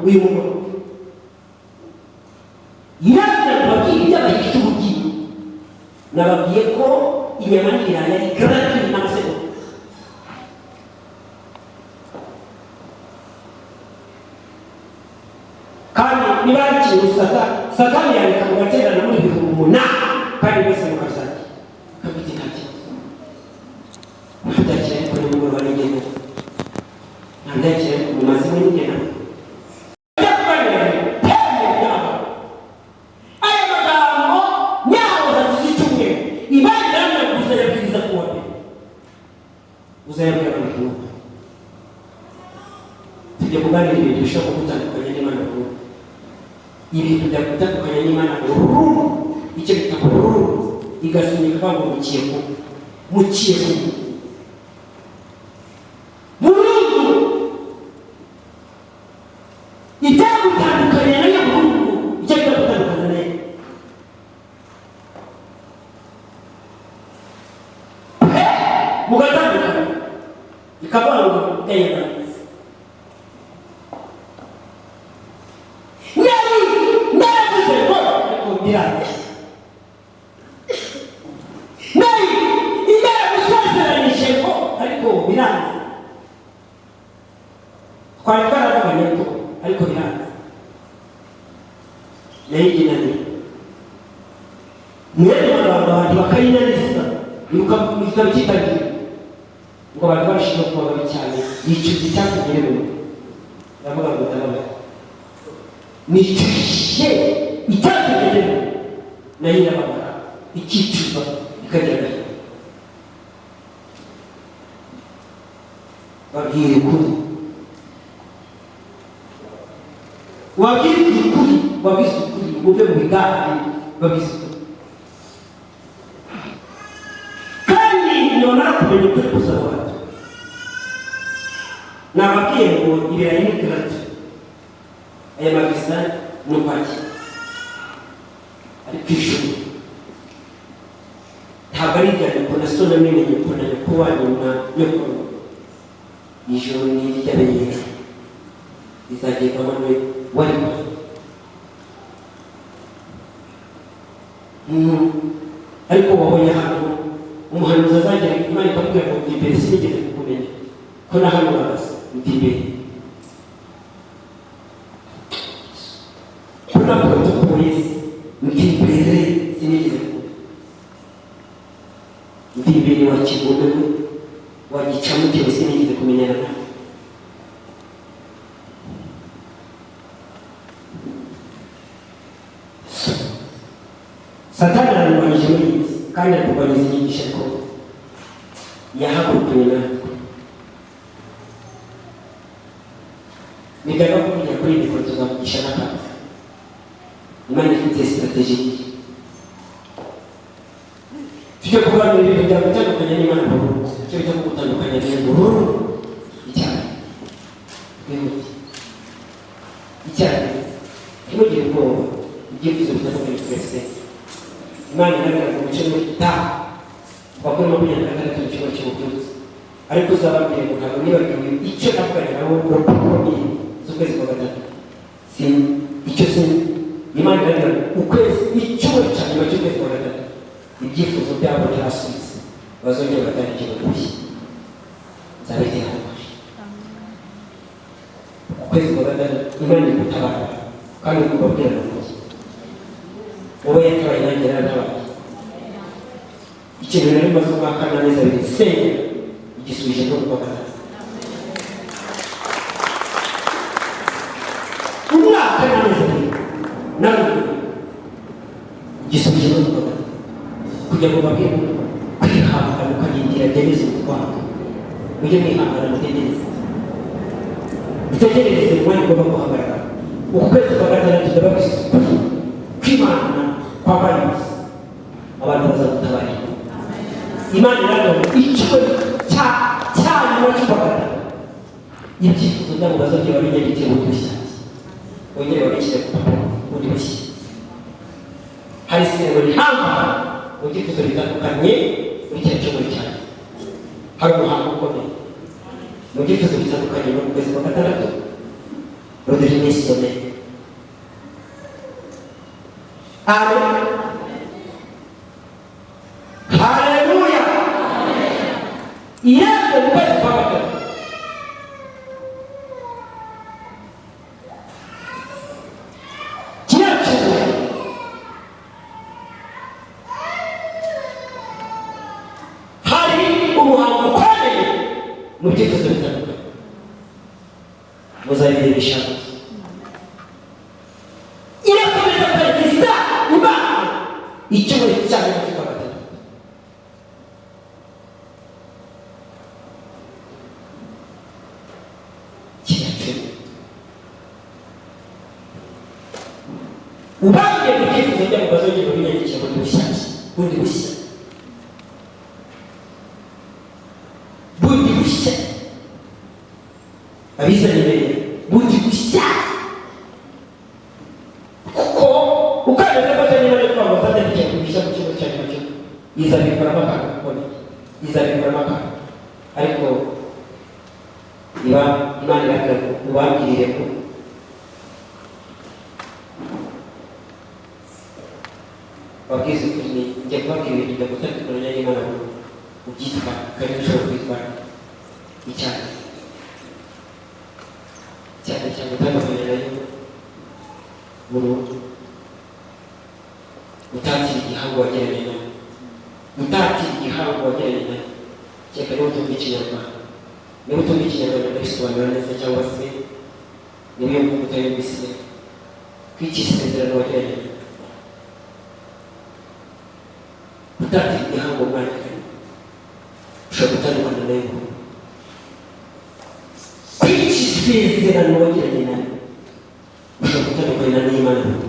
Uyu mugoroba irabwira kubabwira iby'abahisha ubugingo. Nababwiye ko inyama n'ibirayi ari gratuit n'amasegonda. Kandi niba ari ikintu Satani yareka mugaterana muri 8000, kandi mwese mukabyakira, kavuga nta kibazo, ntabyakira. Ariko nimugoroba n'ingendo ntabyakira, ariko mu mazimwe n'ingendo. Aya magambo nyawo hagize icyumweru, Imana iramubwira uzayabwiriza kuwa mbere, uzayabwira abantu. Tujya kuganira ibintu bishobora kugutandukanya n'Imana burundu, ibintu byagutandukanya n'Imana burundu, icyo bita burundu, igasunika ngo mukiye ku mukiye ku burundu, ibyagutandukanya nayo burundu, icyo bita gutandukanya nayo pe, mugatandukana, ikavuga ngo ndayaganiriza. Nari naravuze ngo, ariko biranga. Nari naragusezeranije ngo, ariko biranze. Twari twaravuganye ko, ariko biranze. Nayo inaniye mwene magambo, abantu bakayinaniza. Ibuka mu gitabo cy'itangira ngo abantu barushijeho kuba babi cyane, yicuza icyatumye mu ndavuga ngo ndababaye, nicujije icyatumye. Nayo irababara, ikicuza, ikagira agahinda. Babwira ukuri, wabwiza ukuri, wabwiza ukuri, uve mu bigare. Babwiza ukuri, kandi nibamara kumenya ukuri kuzababata. Nababwiye ngo ibirayi ni gratuit, aya mavisa ni ukwakira, ariko ijuru ntabwo ari irya nyoko na so na mwene nyoko na nyoko wanyu na nyoko. Ijuru ni iry'abera, rizagerwamo n'uwe wari. Ariko wabonye ahantu umuhanuzi azagera, Imana ikamubwira ngo mva imbere, sinigeze kukumenya, ko na hano uhagaze, mva imbere, ko na protocole, mva imbere, sinigeze kukumenya, mva imbere wa kigome we, wa gicamuke, sinigeze kumenyana nawe. Satani ararwanyije muri iyi si, kandi ari kurwanya izi nyigisho, ariko yahagurukanye natwe. Nibyaga kuvugira kuri iyi mikoro, tuzavugisha n'akantu. Imana ifite strategy. Tujya kuganira ibintu byagutandukanya n'Imana burundu, icyo bita kugutandukanya nayo burundu. Icyaha, twihute. Icyaha, ntimugire ubwoba. Ibyifuzo bitandukanye twese, Imana irabwira ngo muce muri ta bakuru 26 mu kigo cy'ububyutse, ariko uzababwire ngo ntabwo nibagiwe icyo navuganye nabo rupapuro z'ukwezi kwa gatatu. Si icyo, si Imana irabwira ngo ukwezi, icyumweru cya nyuma cy'ukwezi kwa gatatu, ibyifuzo byabo ntarasubiza, bazongera batangire bushya, nzabegera ukwezi kwa gatandatu. Imana iri gutabara, kandi kubabwira ni ukuri. Wowe yatabaye, nanjye yaratabaye. Ikintu nari maze umwaka n'amezi 2 nsengera, igisubije no kuwa gatatu. Umwaka n'amezi 2 naruguru, igisubije no kuwa gatatu, kugira ngo babwire kwihangana ukarindira gereza umutwaro. Mujye mwihangana, mutegereze, mutegerereze mu mwanya ugomba guhagarara. Uku kwezi kwa gatandatu, ndababwiza ukuri kw'Imana kwambaye ubusa, abantu bazagutabarira. Imana iravuga ngo icyumweru cya nyuma cy'ukwa gatatu, ibyifuzo byabo bazongera babinyandikire bundi bushyashya, bongere babishyire ku papuro bundi bushya. Hari isengo rihamba mu byifuzo bitandukanye muri kiriya cyumweru cyane. Hari umuhango ukomeye mu byifuzo bitandukanye muri uku kwezi kwa gatandatu. Le dernier sommet. Amen. Haleluya. Yego, mu kwezi kwa gatatu kiriya cyumweru, hari umuhango ukomeye mu byifuzo bitandukanye, muzabirebesha amaso. Irakomeza perezida Imana icyumweru cya nyuma cy'ukwa gatatu. Kiriya cyumweru ubange mu byifuzo byabo, bazongera babinyandikira bundi bushyashya, bundi bushya, bundi bushya, abizanye imbere bundi bushya, kuko uko bimeze kose, niba ari kuvuga ngo bazandikira bushya mu cyumweru cya nyuma cyo izabikoramo akantu gakomeye, izabikoramo akantu. Ariko iba Imana irabwira ngo ubabwirire ko babwize ukuri, ni njya kubabwira ibintu njya gutandukanya n'Imana ngo ubyitwara kandi ushobora kwitwara icyaha cyane cyane utandukanya nayo burundu, utatira igihango wagiranye nayo, utatira igihango wagiranye nayo. Kereka niba utumva Ikinyarwanda, niba utumva Ikinyarwanda ndabisobanura neza, cyangwa se niba iyo mvugo utayumvise, kw'iki isezerano wagiranye nayo, utatira igihango mwagiranye, ushobora gutandukana nayo burundu. Kw'iki isezerano wagiranye nayo, ushobora gutandukana n'Imana burundu.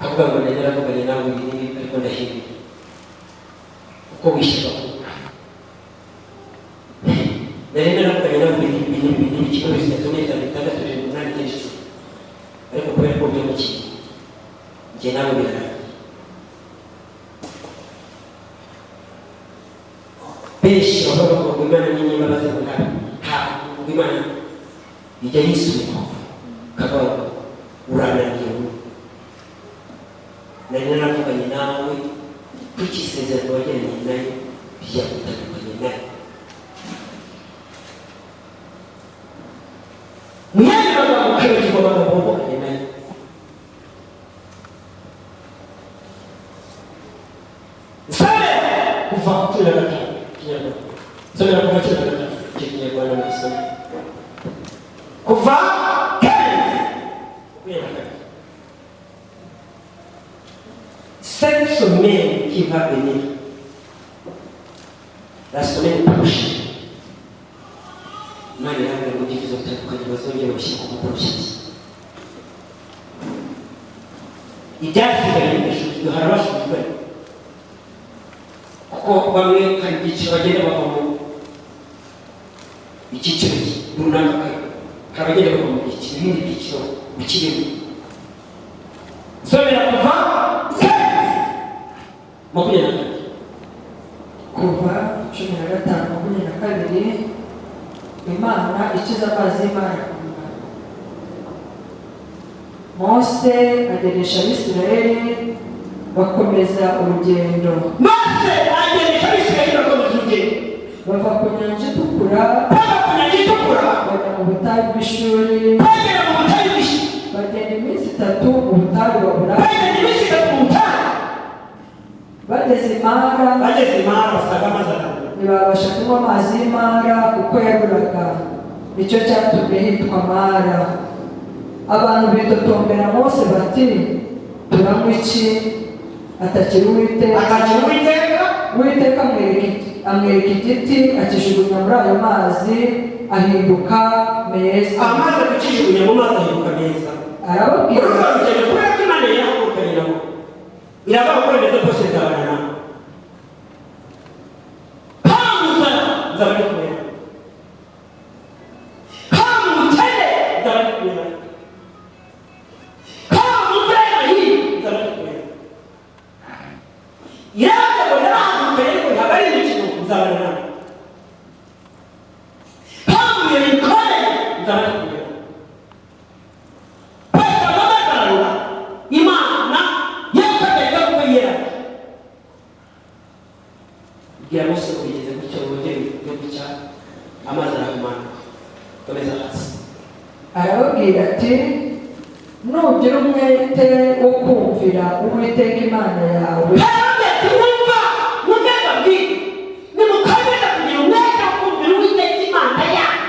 Avuga ngo nari naravuganye nawe ibi n'ibi, ariko ndahinduye kuko wishyirwa ku nari naravuganye nawe ibi n'ibi n'ibi n'ibi, kimwe, bitatu, bitanu, bitandatu, birindwi, umunani, icyenda, 10, ariko kubera ko byimukiye, njye nawe birarangiye. Benshi bahora bavuga ngo Imana ni inyembabazi, ngo ntabwo ngo Imana ijya yisubiraho, kavuga ngo urananiye wowe, nari naravuganye nawe, kuko isezerano wagiranye nayo byagutandukanye nayo. Mu yandi magambo, ukibagirwa amagambo wavuganye nayo. Nsomera Kuva 15 Kinyarwanda, nsomera Kuva 15 icyo Kinyarwanda mu gisoma, Kuva 15, 22. Cette semaine qui va venir, la semaine prochaine, Imana irambwira ngo ibyifuzo bitandukanye bazongera babishyire ku mpapuro nshyashya, ibyasigaye bidashubijwe. Hari abashubijwe, kuko bamwe hari ibyiciro bagenda bavamo, icyiciro runaka, hari abagenda bava mu byiciro, ibindi byiciro bikirimo. Nsomera Kuva 22. Kuva 15:22. Imana ikiza amazi y'Imana ku munwa. Mose agenesha Abisirayeli, bakomeza urugendo. Mose agenesha Abisirayeli, bakomeza urugendo. Bava ku Nyanja Itukura, bava ku Nyanja Itukura, bajya mu butayu bw'Ishuri. Bagera mu butayu bw'Ishuri. Bagenda iminsi 3 mu butayu, babura Bagenda iminsi 3 mu butayu. Bageze i Mara, Bageze i Mara, basanga amazi ararura. ntibabasha kunywa amazi y'i Mara kuko yaruraga. Nicyo cyatumye hitwa Mara. Abantu bitotombera Mose bati: "Turanywa iki?" Atakira Uwiteka. Akakira Uwiteka. Uwiteka amwereka igiti, akijugunya muri ayo mazi, ahinduka meza. Amaze kukijugunya mu mazi, ahinduka meza. Arababwira Muri urwo rugendo, kubera ko Imana yahagurukanye nabo, iravuga ko bimeze kose nzabana nawe, haba mu nzara nzaba ndi kumwe nawe, haba mu bukene nzaba ndi kumwe nawe, haba mu mvura y'amahindu nzaba ndi kumwe nawe. Iravuga ngo narahagurukanye, ariko ntabwo ari imikino, nzabana nawe. Nzaba ndi kumwe nawe. Petero amazi ararura. Imana yakagenda kuko yera bwira Mose ngo bigeze gutya, wongere byo gutya, amazi arahumana. Komeza hasi. Arababwira ati: "Nugira umwete wo kumvira Uwiteka Imana yawe, Arababwira ati: "Mwumva, mwumve mbabwire, nimukomeza kugira umwete wo kumvira Uwiteka Imana yanyu."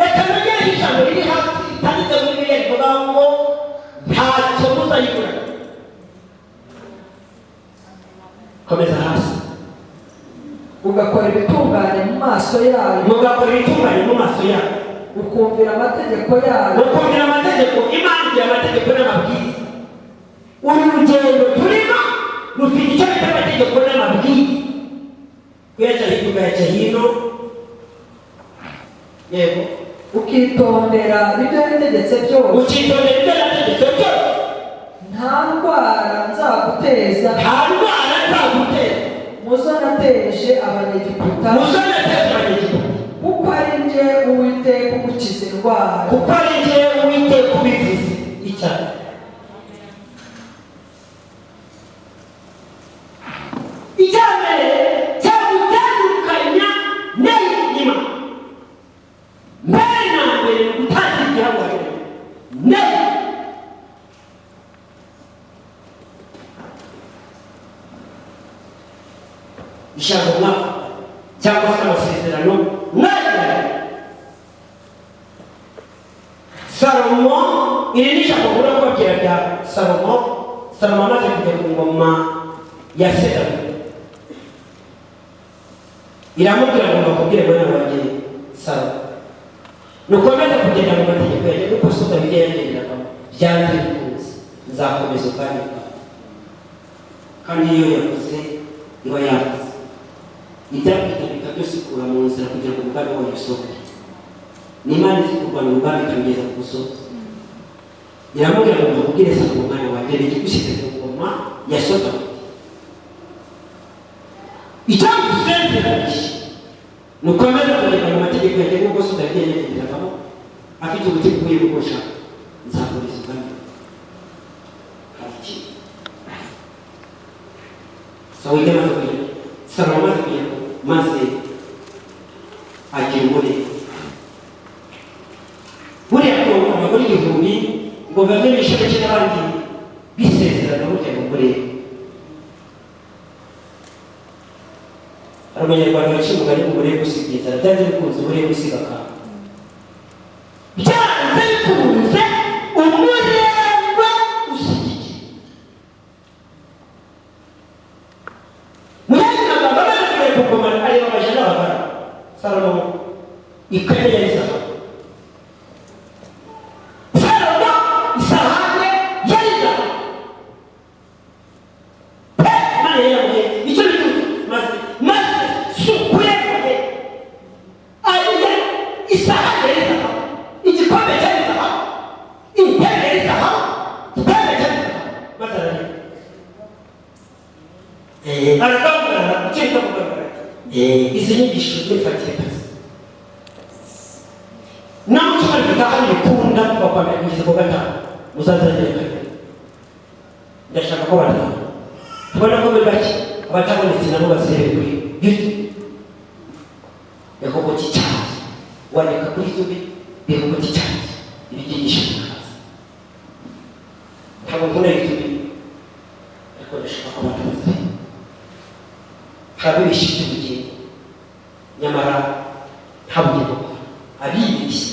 Reka nongereho ijambo riri hasi ritanditse muri Bibiliya rivuga ngo ntacyo muzayibura. Komeza hasi. Ugakora ibitunganye mu maso yayo, mugakora ibitunganye mu maso yayo, ukumvira amategeko yayo, ukumvira amategeko. Imana igira amategeko n'amabwiriza. Uru rugendo turimo rufite icyo bita amategeko n'amabwiriza, kuyaca hirya ukayaca hino. Yego. Ukitondera ibyo yategetse byose, ukitondera ibyo yategetse byose, nta ndwara nzaguteza nta ndwara nzaguteza muzo nateje Abanyegiputa, muzo nateje Abanyegiputa, kuko ari jye Uwiteka ugukiza indwara." Kuko ari jye Uwiteka ubivuze. Icyane icya mbere cyagutandukanya n'Imana, mbere na mbere, ni ugutangira igihango nayo. Ijambo mwaka cyangwa se amasezerano mwagiranye. Salomo, iri ni ijambo nkunda kubabwira rya Salomo. Salomo amaze kujya ku ngoma ya Dawidi, iramubwira ngo: "Mbakubwire, mwana wanjye Salomo, nukomeza kugenda mu mategeko yanjye kuko so Dawidi yagenderagamo, byanze bikunze nzakomeza ubwami bwawe." Kandi iyo yavuze iba yavuze, ibyakwitabika byose ikura mu nzira kugira ngo umugambi wayo usohoke. Ni Imana izi kurwana umugambi ikabigeza ku musozi. Iramubwira ngo: "Mbakubwire Salomo, mwana wanjye, ni igigushyize ku ngoma ya so Dawidi. Icyo ngusezeranyije, nukomeza kugenda mu mategeko yanjye nk'uko so Dawidi yagenderagamo afite umutima uhuye n'uko nshaka, nzakomeza ubwami bwawe." Hari ikindi Sawidi amaze kugera, Salomo amaze kugera, maze agira umurego. Buriya kurongora abagore 1000 ngo bave bishobeke n'abandi bisezerano, burya ni umurego. Hari Umunyarwanda waciye umugani ngo umurego usiga inzara. Byanze bikunze umurego usiga akantu, byanze bikunze umurego usiga iki? Mu yandi magambo, amaze kureka ngoma, areba abaja n'abagara. Salomo, ikanya yari zahabu. Salomo, isahane yari zahabu pe. Imana yari yamuhaye icyo bita ubutunzi. Maze suku ye ariya, isahane yari zahabu, igikombe cyari zahabu, intebe yari zahabu, igitanda cyari zahabu. Maze ararira, aragambarara. Icyo bita kugambarara, izi nyigisho zifatire kazi naho cyumweru gitaha ntibikunda, kuva kwa mbere kugeza ku gatanu muzazagere kabiri. Ndashaka ko bataha tubona ko muri bake, abatabonetse nabo bazirebe kuri YouTube Rehoboti Church. Wandika kuri YouTube Rehoboti Church, ibyigisho bikaza. Ntabwo nkunda YouTube, ariko ndashaka ko abantu bazireba. Hari abibeshya iby'ubugingo, nyamara nta bugingo buhari. Abibeshye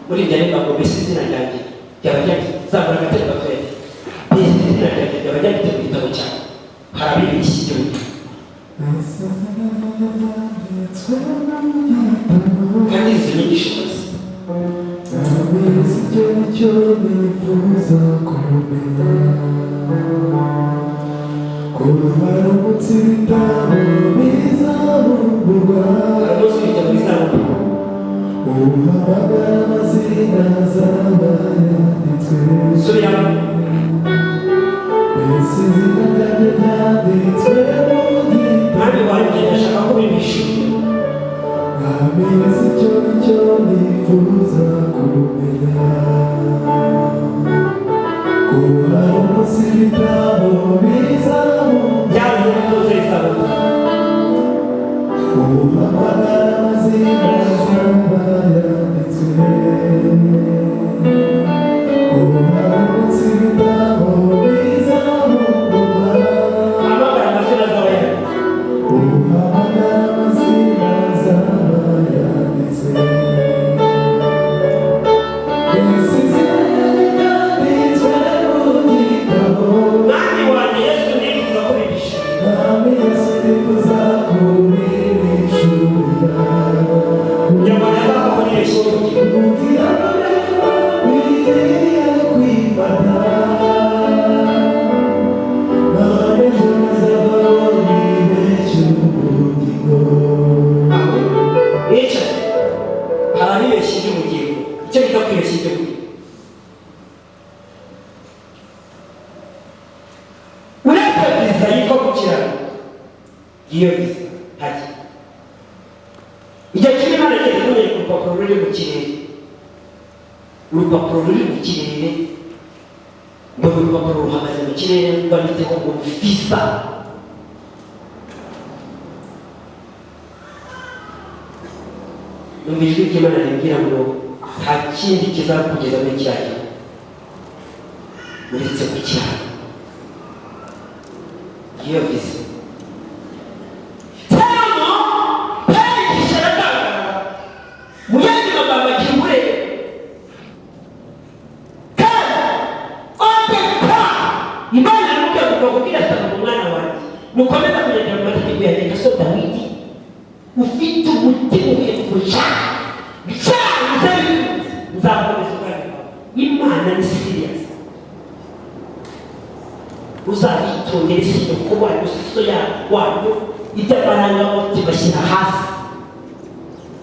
muri ibyo ariko ngo: "Mbese izina ryanjye ryaba ryanditse?" Zamura agatebe gatoya. "Mbese izina ryanjye ryaba ryanditse mu gitabo cyawe?" Hari abibeshye iby'ubugingo. Kandi izo nyigisho gusa Abizi icyo nicyo nifuza kumenya, ko hari umunsi ibitabo bizabumburwa, hari umunsi ibitabo bizabumburwa, uhamagara amazina azaba yanditswe. Subiramo. Mbese izina ryanjye ryanditswe mu gitabo? Mwami wanjye, ndashaka ko bibishimira. Abizi icyo nicyo Nifuza kumenya ko hari umunsi ibitabo bizabumva. Byanze bikunze bizabona. Uhamagara amazina azaba yanditswe, ko hari umunsi ibitabo bizabumva. Hamagara amazina azaba yanditse. Uhamagara amazina azaba yanditswe. Ese izina ryanditswe mu gitabo? Mwami wanjye Yesu, nifuza ko bigisha. Mwami Yesu, nifuza kubihishurira. Kugira ngo ntazavaho nibeshye iby'ubugingo. Kugira ngo bigiye kwifata, none ejo ntazavaho nibeshye ubugingo. Mwicaye, hari abibeshya iby'ubugingo. Icyo bita kwibeshya iby'ubugingo, uretse viza yitwa gukiranuka, iyo viza ntajya. Igihe kimwe Imana igeze kunyereka urupapuro ruri mu kirere, urupapuro ruri mu kirere. Mbona urupapuro ruhagaze mu kirere, rwanditseho ngo "visa". Numva ijwi ry'Imana rimbwira ngo nta kindi kizakugeza muri kiriya gihugu uretse gukiranuka. Iyo viza, Salomo yarigisha, aratangara. Mu yandi magambo, agira uburere kandi ope. Imana iramubwira ngo kubwira Salomo: "Umwana wanjye, nukomeza kugendera mu mategeko yanjye nka so Dawidi, ufite umutima uhuye gushaka byanze bikunze nzakomeza ubwami bwawe." Imana ni serious. Uzabitondere, si nyoko wanyu, si so wanyu. Iby'amarangamutima bashyira hasi.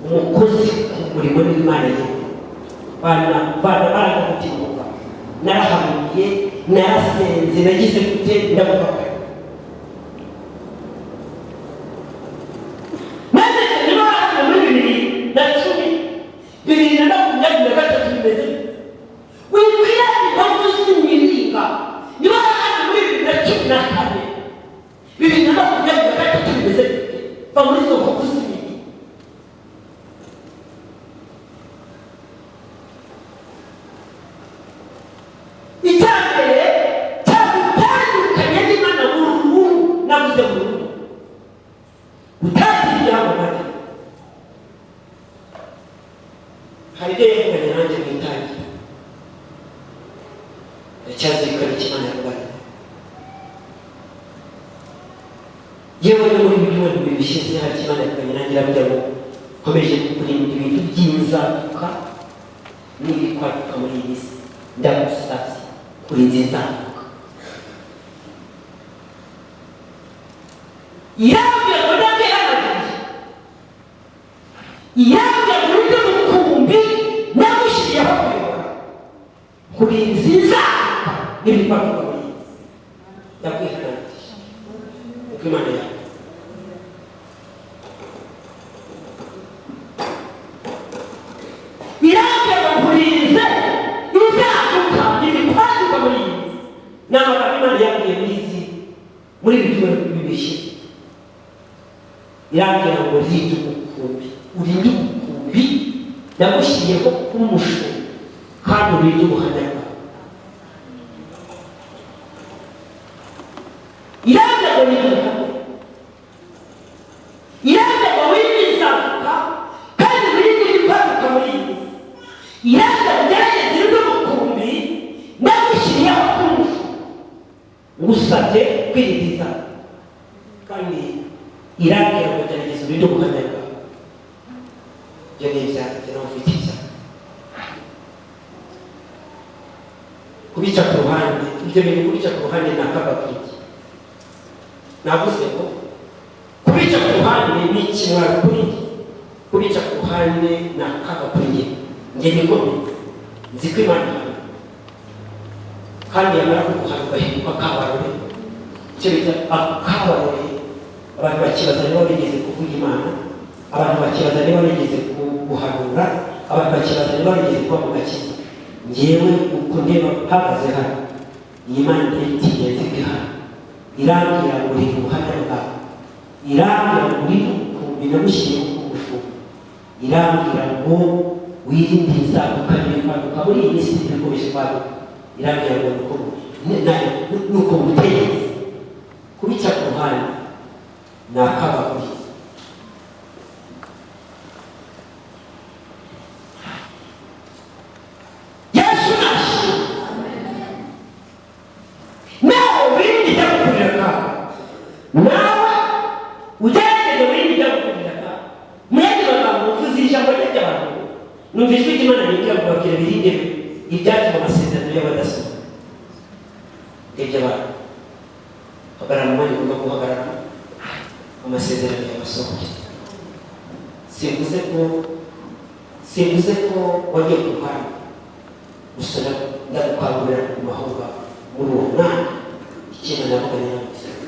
Umukozi ku murimo w'Imana ye, bana bana marangamutima kuva narahanuye, narasenze, nagize gute, ndavuga. Maze niba hano muri 2010, 2023 bimeze bite? Wibwira impamvu z'imiringa. Niba hano muri 2014, 2023 bimeze bite? Va muri izo mpamvu z'imiringa. Icya mbere cyagutandukanye n'Imana burundu, navuze burundu, gutangira ibyamamare. Hari ibyo yavuganye nanjye mu itangira, ndacyazirikana icyo Imana yavuganye. Yewe, no muri ibi byumweru 2 bishize hari icyo Imana yavuganye nanjye, irambwira ngo nkomeje kukurinda ibintu by'inzaduka n'ibikwaduka muri iyi si. Ndagusabye kurinda inzaduka. Irambwira ngo ndabyihanaguriye. Irambwira ngo urinde umukumbi nagushyiriyeho kuyobora, kurinda inzaduka n'ibikwaduka muri iyi si. Ndakwihanangiriye uko Imana yawe irambwira ngo nkurinze inzaduka, ibikwaduka muri iyi si. Ni amagambo Imana yambwiye muri ibi byumweru 2 bishize. Irambwira ngo rinde umukumbi, urinde umukumbi nagushyiriyeho kuba umushumba, kandi urinde ubuhamya bwawe. Irambwira ngo rinde ubuhamya. Irambwira ngo wirinde inzaduka kandi wirinde ibikwaduka muri iyi minsi. Irambwira ngo ugerageze urinde umukumbi nagushyiriyeho kuba umushumba, ngusabye kwirinda inzaduka. Kandi irambwira ngo gerageza urinde ubuhamya bwawe. Ibyo ni ibyanjye, nawe ufite ibyaha. Kubica ku ruhande ibyo bintu, kubica ku ruhande ni akaga kuri njye. Navuze ngo kubica ku ruhande ni ikimwaro kuri njye. Kubica ku ruhande ni akaga kuri njye. Njye niko mbizi. Nzi ko Imana ihana, kandi yamara kuguhana ugahinduka akabarore, icyo bita akabarore. Abantu bakibaza niba bigeze kuvuga Imana, abantu bakibaza niba bigeze guhanura. Abantu bakibaza niba barigeze kuba mu gakiza. Ngewe uko ndeba mpagaze hano, iyi Mana ndayitinya, nzige hano, irambwira ngo reka ubuhamya bwawe, irambwira ngo uri umukumbi namushyiriyeho umushumba, irambwira ngo wirinde inzaduka n'ibikwaduka muri iyi minsi bikomeje kwaduka, irambwira ngo nuko ngutegetse kubica ku ruhande ni akabaguri. Yesu nashimwe. Nawe wirinde ibyagukurira akaga, nawe ugerageze wirinde ibyagukurira akaga. Mu yandi magambo, mvuze ijambo ry'abantu, numva ijwi ry'Imana rimbwira ngo babwire birinde ibyatuma amasezerano y'abadasohoka. Ndebye abantu hagarara mu mwanya ugomba guhagarara, amasezerano y'abasohoke. Simvuze ko wagiye ku ruhande gusa, ndagukangurira kuguma aho ngaho muri uwo mwanya. Ikintu navuganye nawe gisabye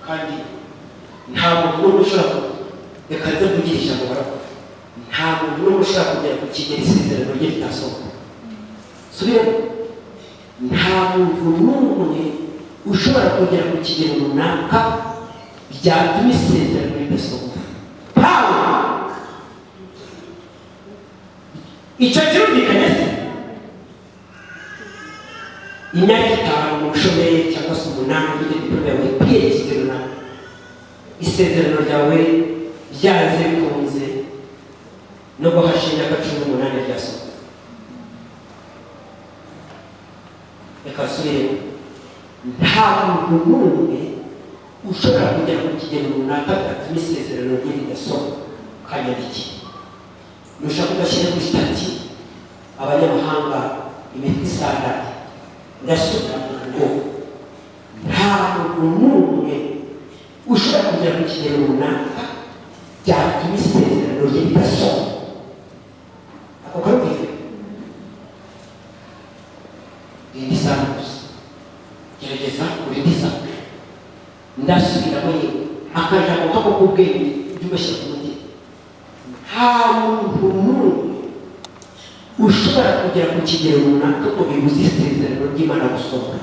kandi nta muntu n'umwe ushobora, reka nze mvugire ijambo baravuga, nta muntu n'umwe ushobora kugera ku kigero isezerano rye ritasohoka. Subiremo, nta muntu n'umwe ushobora kugera ku kigero runaka byatuma isezerano ridasohoka. Pawulo, icyo kirumvikanye se? Imyaka 5 mu bushomeri cyangwa se 8 ufite diplôme yawe PhD runaka, isezerano ryawe byanze bikunze no guhasha imyaka 18 ryasohoka. Reka nsubiremo, nta muntu n'umwe ushobora kugera ku kigero runaka byatuma isezerano rye ridasohoka. Kanyandiki nushaka ugashyira kuri status, abanyamahanga imitwe isandaye. Ndasubira ngo nta muntu n'umwe ushobora kugera ku kigero runaka byatuma isezerano rye ridasohoka. Ako karumvikana? Rinda izamu gusa, gerageza urinde izamu. Ndasubiramo, yewe akajambo kako k'ubwenge ujye ugashyira ku mutima: nta muntu n'umwe ushobora kugera ku kigero runaka ngo bibuze isezerano ry'Imana gusohora.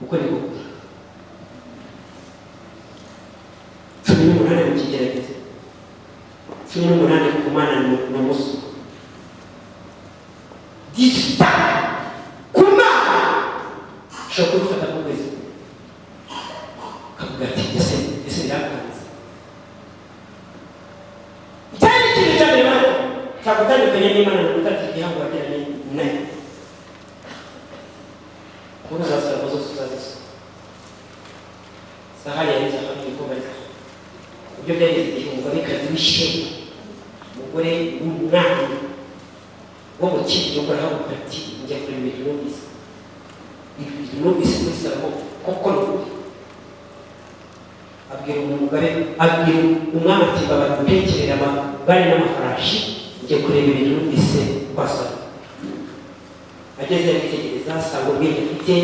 Uko ni kuri 18 mu kigeragezo, 18 ku Mana ni umusoro disita ku Mana, ushobora kubifata nk'ukwezi kavuga ati ese birakanze. Icyari ikintu cya mbere barakora cyagutandukanya n'Imana ni ugutatira igihango wagiranye nayo. Nkuru za Salomo zose uzazisoma, sahani yari zahabu, ibikombe ari zahabu, ibyo byageze igihe umugabekazi w'ishema, umugore w'umwami wo mu kindi gihugu, arahaguruka ati: "Njya kureba ibintu numvise, ibintu numvise kuri Salomo koko ni ukuri." Abwira umugore, abwira umwami ati: "Mbabarira untekerere amagare n'amafarashi, njya kureba ibintu numvise kwa Salomo." Ageze aritegereza, asanga ubwenge afite,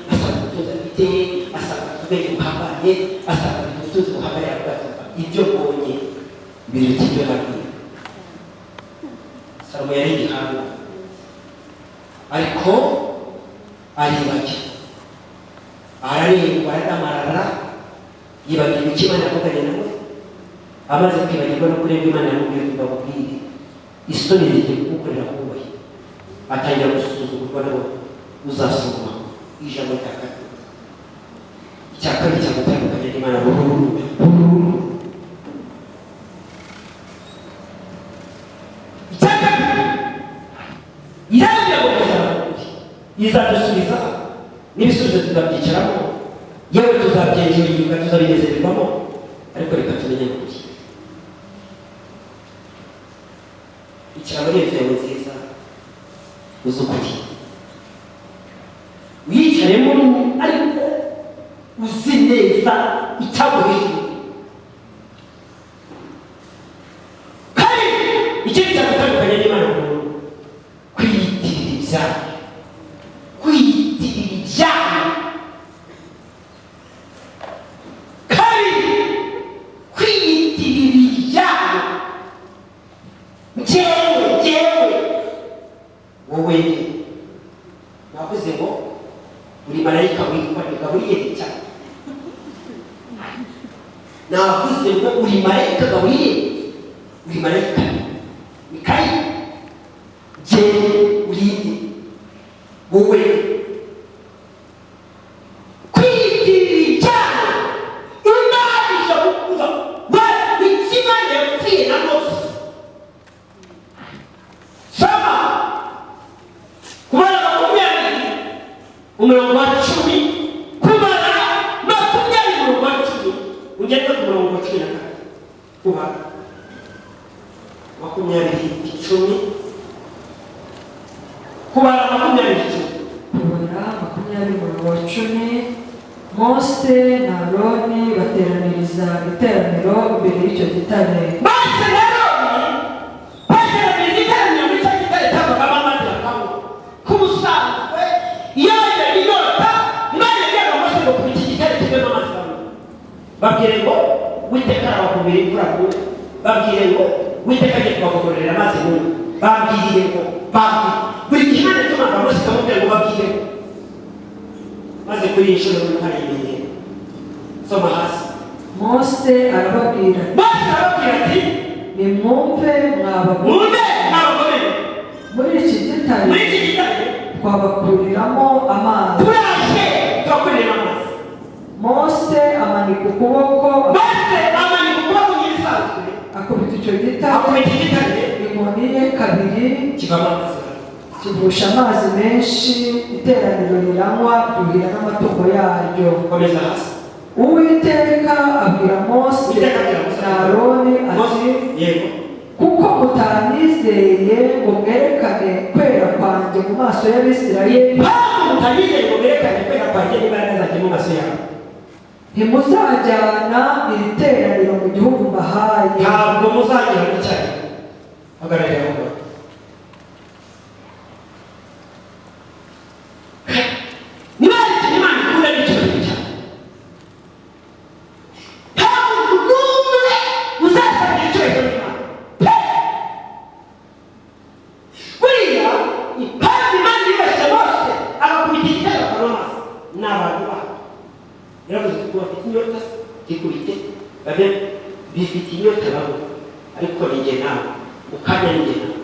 asanga ubutunzi afite, asanga afite ubwenge buhambaye, asanga afite ubutunzi buhambaye. Aravuga ati: "Ibyo mbonye biruta ibyo nabwiwe." Salomo yari igihanga, ariko aribagirwa, ararengwa, aradamarara, yibagirwa icyo Imana yavuganye nawe. Amaze kwibagirwa no kureba, Imana yamubwiye ngo: "Mbabwire, isoni zigiye kugukorera kubahe." Atangira gusuzugurwa nabo. Uzasoma ijambo rya kabiri, icya kabiri cyagutandukanya n'Imana burundu burundu. Icya kabiri, irambwira ngo kuzaba ukuri, izadusubiza n'ibisubizo, tuzabyicaramo, yewe tuzabyenjoyinga, tuzabinezererwamo, ariko reka tumenye n'ukuri. Icara muri iyo nzu yawe nziza, uzi ukuri, uyicaremo ariko uzi neza icyaguhishe. Kandi ikindi cyagutandukanya n'Imana burundu, kwiyitirira ibyaha, kwiyitirira ibyaha. Kabiri. Navuze ngo uri marayika Gaburiyeli, uri marayika Mikayeli, jyewe urinde wowe kwiyitirira icyaha. Imana ishobora kuza we icyo Imana yapfuye na Mose. Soma Kubara 20 umurongo wa 10, Kubara 20 umurongo wa 10, ugeze ku murongo wa 12. Kubara 20:10, Kubara 20:10. Kubara 20 umurongo wa 10. Mose na Aroni bateraniriza iteraniro imbere y'icyo gitare. Mose na Aroni bateraniriza iteraniro muri cya gitare cyavagamo amazi bakanywa. Ku busanzwe iyo bagiraga inyota, Imana yabwiraga Mose ngo kuba iki gitare kivemo amazi banywa. Babwire ngo Witeka arabakubira imvura munywe, babwire ngo Witeka agiye kubavomerera amazi munywe, babwiriye ngo babwire. Buri gihe Imana itumaga Mose ikamubwira ngo babwire ngo. Maze kuri iyi nshuro noneho arayimenyera. Soma hasi. Mose arababwira ati, Mose arababwira ati, nimwumve mwabagome, mwumve mwabagome, muri iki gitare muri iki gitare twabakuriramo amazi? Turaje turakurira amazi. Mose amanika ukuboko, Mose amanika ukuboko nk'ibisanzwe, akubita icyo gitare akubita igitare inkoni ye kabiri, kivamo amazi, kivusha amazi menshi, iteraniro riranywa, ryuhira n'amatungo yaryo. Komeza hasi. Uwiteka abwira Mose Uwiteka abwira Mose na Aroni ati, Mose, yego. Kuko mutanyizeye ngo mwerekane kwera kwanjye mu maso y'Abisirayeli, Impamvu mutanyizeye ngo mwerekane kwera kwanjye n'imbaraga zanjye mu maso yawe, ntimuzajyana iri teraniro mu gihugu mbahaye. Ntabwo muzagera mu cyayi. Hagararira aho ngaho. Niba hari ikintu Imana ikunda, ni icyubahiro cyawe. Nta muntu n'umwe uzasabira icyubahiro n'Imana pe. Buriya impamvu Imana yibashye bose agakubita igitero akanywa amazi ni abantu babo. Yaravuze ati bafite inyota gikubite babe bifite inyota bamwe, ariko ni njye nawe mu kanya, ni njye nawe.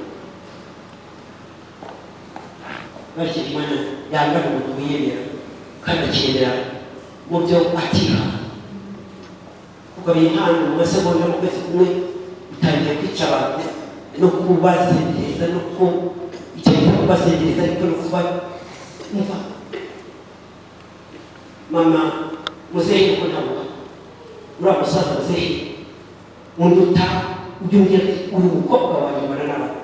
Bityo Imana yanga umuntu wiyemera kandi akiyemera mu byo atiha, kuko impano mu masegonda, mu kwezi kumwe itangiye kwica abantu no kubazengereza, no ku icyo bita kubazengereza, ariko no kuba umva mama muzehe ko ntabwo uriya musaza muzehe unduta ujya umbwira ati uri umukobwa wanjye mbana n'abantu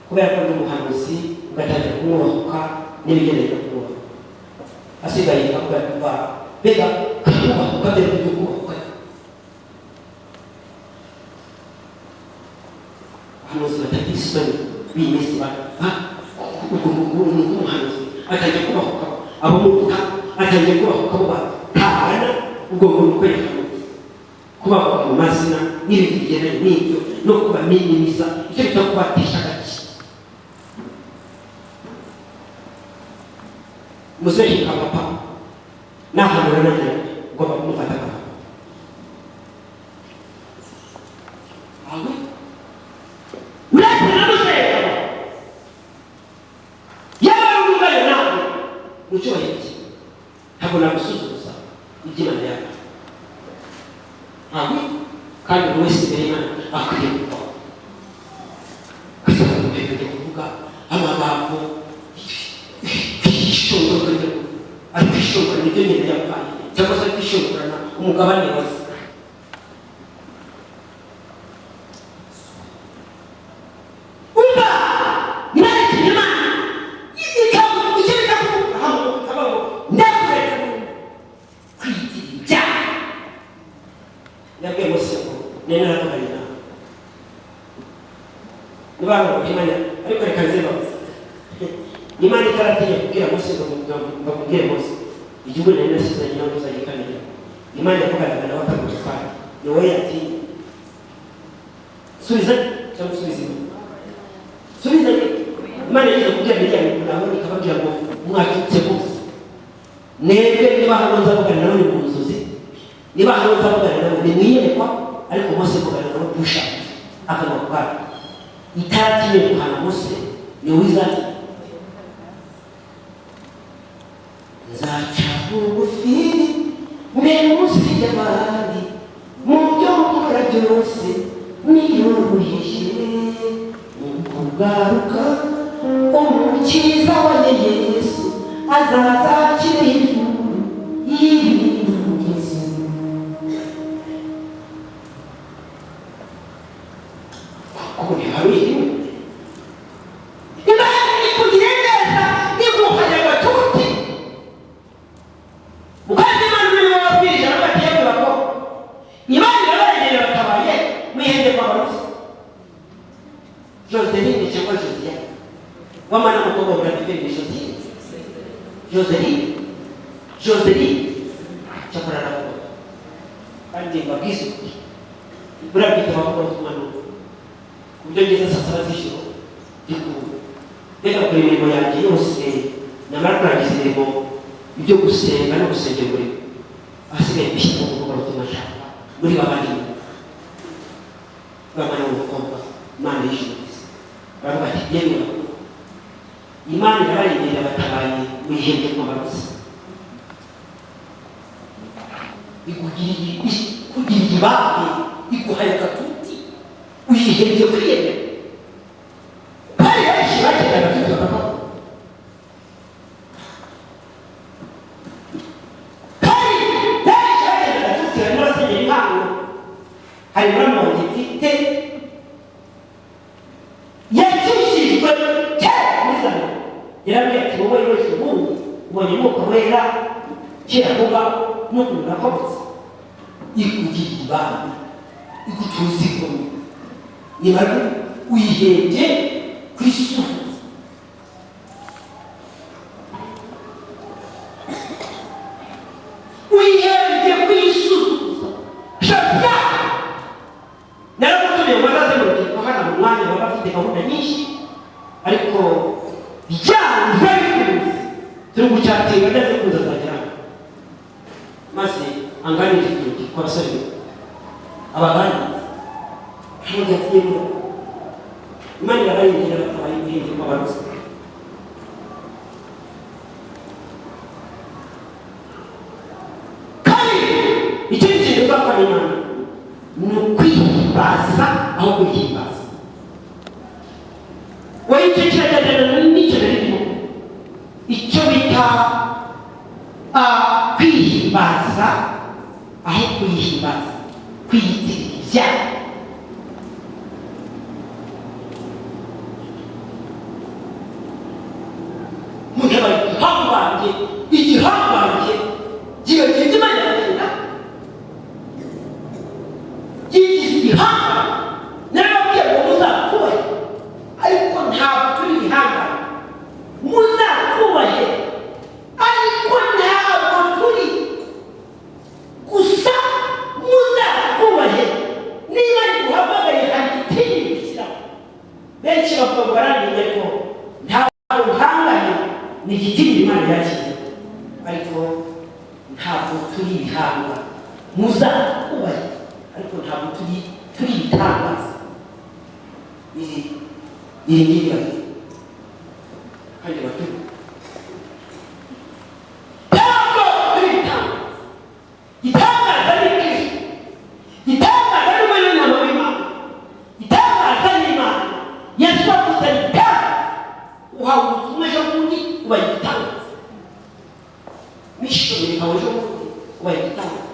kubera ko ndi umuhanuzi, ugatangira kumwubahuka n'ibigendanye no kumwubaha, asigaye akavuga ati mva mbega kumwubahuka mbere y'uko kubahuka. Abahanuzi batagira isoni b'iyi minsi ubwo ni umuhanuzi atangiye kubahuka abo muruta, atangiye kubahuka abo batangana, ubwo ngo ni ukwerekana kubahuka mu mazina n'ibindi bigendanye n'ibyo no kubaminimiza, icyo bita kubatesha agaciro. Muzehe nka papa nahanura nanjye ngomba kumufata nka papa. Aho uretse na muzehe yaba ari umugayo nawe mu cyubahiro cye, ntabwo nagusuzuguza iby'Imana yawe aho. Kandi buri wese imbere y'Imana akwiriye kubaho kujya kuvuga amagambo kwishongora, ari kwishongora nibyo nyina yamuhaye, cyangwa se ari kwishongorana umugabane wose. Umva, mwereke Imana icyo bita kuvuga hano ikavuga ngo ndakureka kwiyitirira ibyaha. Yabwiye Mose ngo nari naravuganye nawe niba ngo Imana, ariko reka nze mbabaze. Imana itaratinya kubwira Mose ngo bakubwire Mose igihugu nari nasizanye nawe uzagikandagira, Imana yavuganaga nawe akamutwara, ni wowe yatinye. Subiza cyangwa usubize inyuma? Subiza. Imana yigeze kubwira Miliyoni nawe ikababwira ngo mwacutse bose mwebwe, niba hano nzavugana nawe ni mu nzozi. Niba hari utavugana nawe ni mwiyerekwa, ariko Mose mvugana nawe dusha akanwa kwayo itaratinye guhana Mose ni wizati nzaca bugufi mbe munsi y'abandi mu byo nkora byose niyoroheje kugaruka umukiza wanjye Yesu azaza akiri hejuru y'ibintu. Kuko ntiharuye Imana ikugiriye neza iguhaye agatuti mukazi. Imana niwe wabwirije aravuga ati yemwe bako, Imana irabarengera batabaye mwihende kwa barusi Joseline cyangwa Josiane wamana mukobwa wa ni Josiane Joseline Joseline cyakora aravuga kandi mbabwize ukuri buriya bwite bavuga ubutumwa n'ubu ku buryo ngeze saa 7 z'ijoro ndikubega kure imirimo yanjye yose, namara kurangiza imirimo ibyo gusenga no gusengera umurimo ahasigaye gushyiramo kuvuga ubutumwa nshaka muri babandi bamara umukobwa. Imana y'ijuru gusa baravuga ati yemwe bakuru, Imana irabarengera batabaye mwihembye kwambara ubusa ikugiriye ikugiriye ibambe iguhaye agatuti uyihembye kwiyemera. Hari benshi bakeneye agatuti bakakabona, hari benshi bakeneye agatuti. Harimo abasenyera impano, hari muramu wanjye mfite yakijijwe kera muri Zambia, yarambwiye ati wowe wese ubundi ubonye umwuka wera kera kuba n'ukuntu nakomotse. Ikugiriye ibambe igutuza inkoni nimara uyihembye ku isuku uyihembye ku isuku. Shafia naramutumiye ngo azaze mu rubyiruko hano mu mwanya waba afite gahunda nyinshi, ariko byanze bikunze turi gucatinga ndetse kuza azagera hano maze anganirize urubyiruko abasore abaganiriza. Aramubwira ati yemwe, Imana irabarengera batabaye guhembye kw'abarozi. Kabiri, ikindi kintu uzapfa n'Imana ni ukwihimbaza aho kwihimbaza wowe. Icyo kiragendana n'icyo narimo, icyo bita kwihimbaza aho kwihimbaza, kwiyitirira ibyaha. Umuntu aba igihangange, igihangange kibagira ibyo Imana iragenda yigize igihangange. Narababwiye ngo muzakubahe ariko ntabwo turi ibihangange, muzakubahe ariko ntabwo turi gusa muzakubahe. Niba guhamagaye hari igitinyiro gishyiraho. Benshi bavuga ngo baraniye ariko ntabwo uhanganye ni igitinyiro Imana yakiriye, ariko ntabwo turi ibihanga. Muzakubahe ariko ntabwo turi ibitangaza. Iri ngiri bati kandi baturi ntabwo turi ibitangaza. Igitangaza ni Kristo, igitangaza ni umwana w'intama w'Imana, igitangaza ni Imana. Yesu avutse ari igitangaza. Uhawe ubutumwa ejo bundi ubaye igitangaza, mission yawe ejo bundi ubaye igitangaza.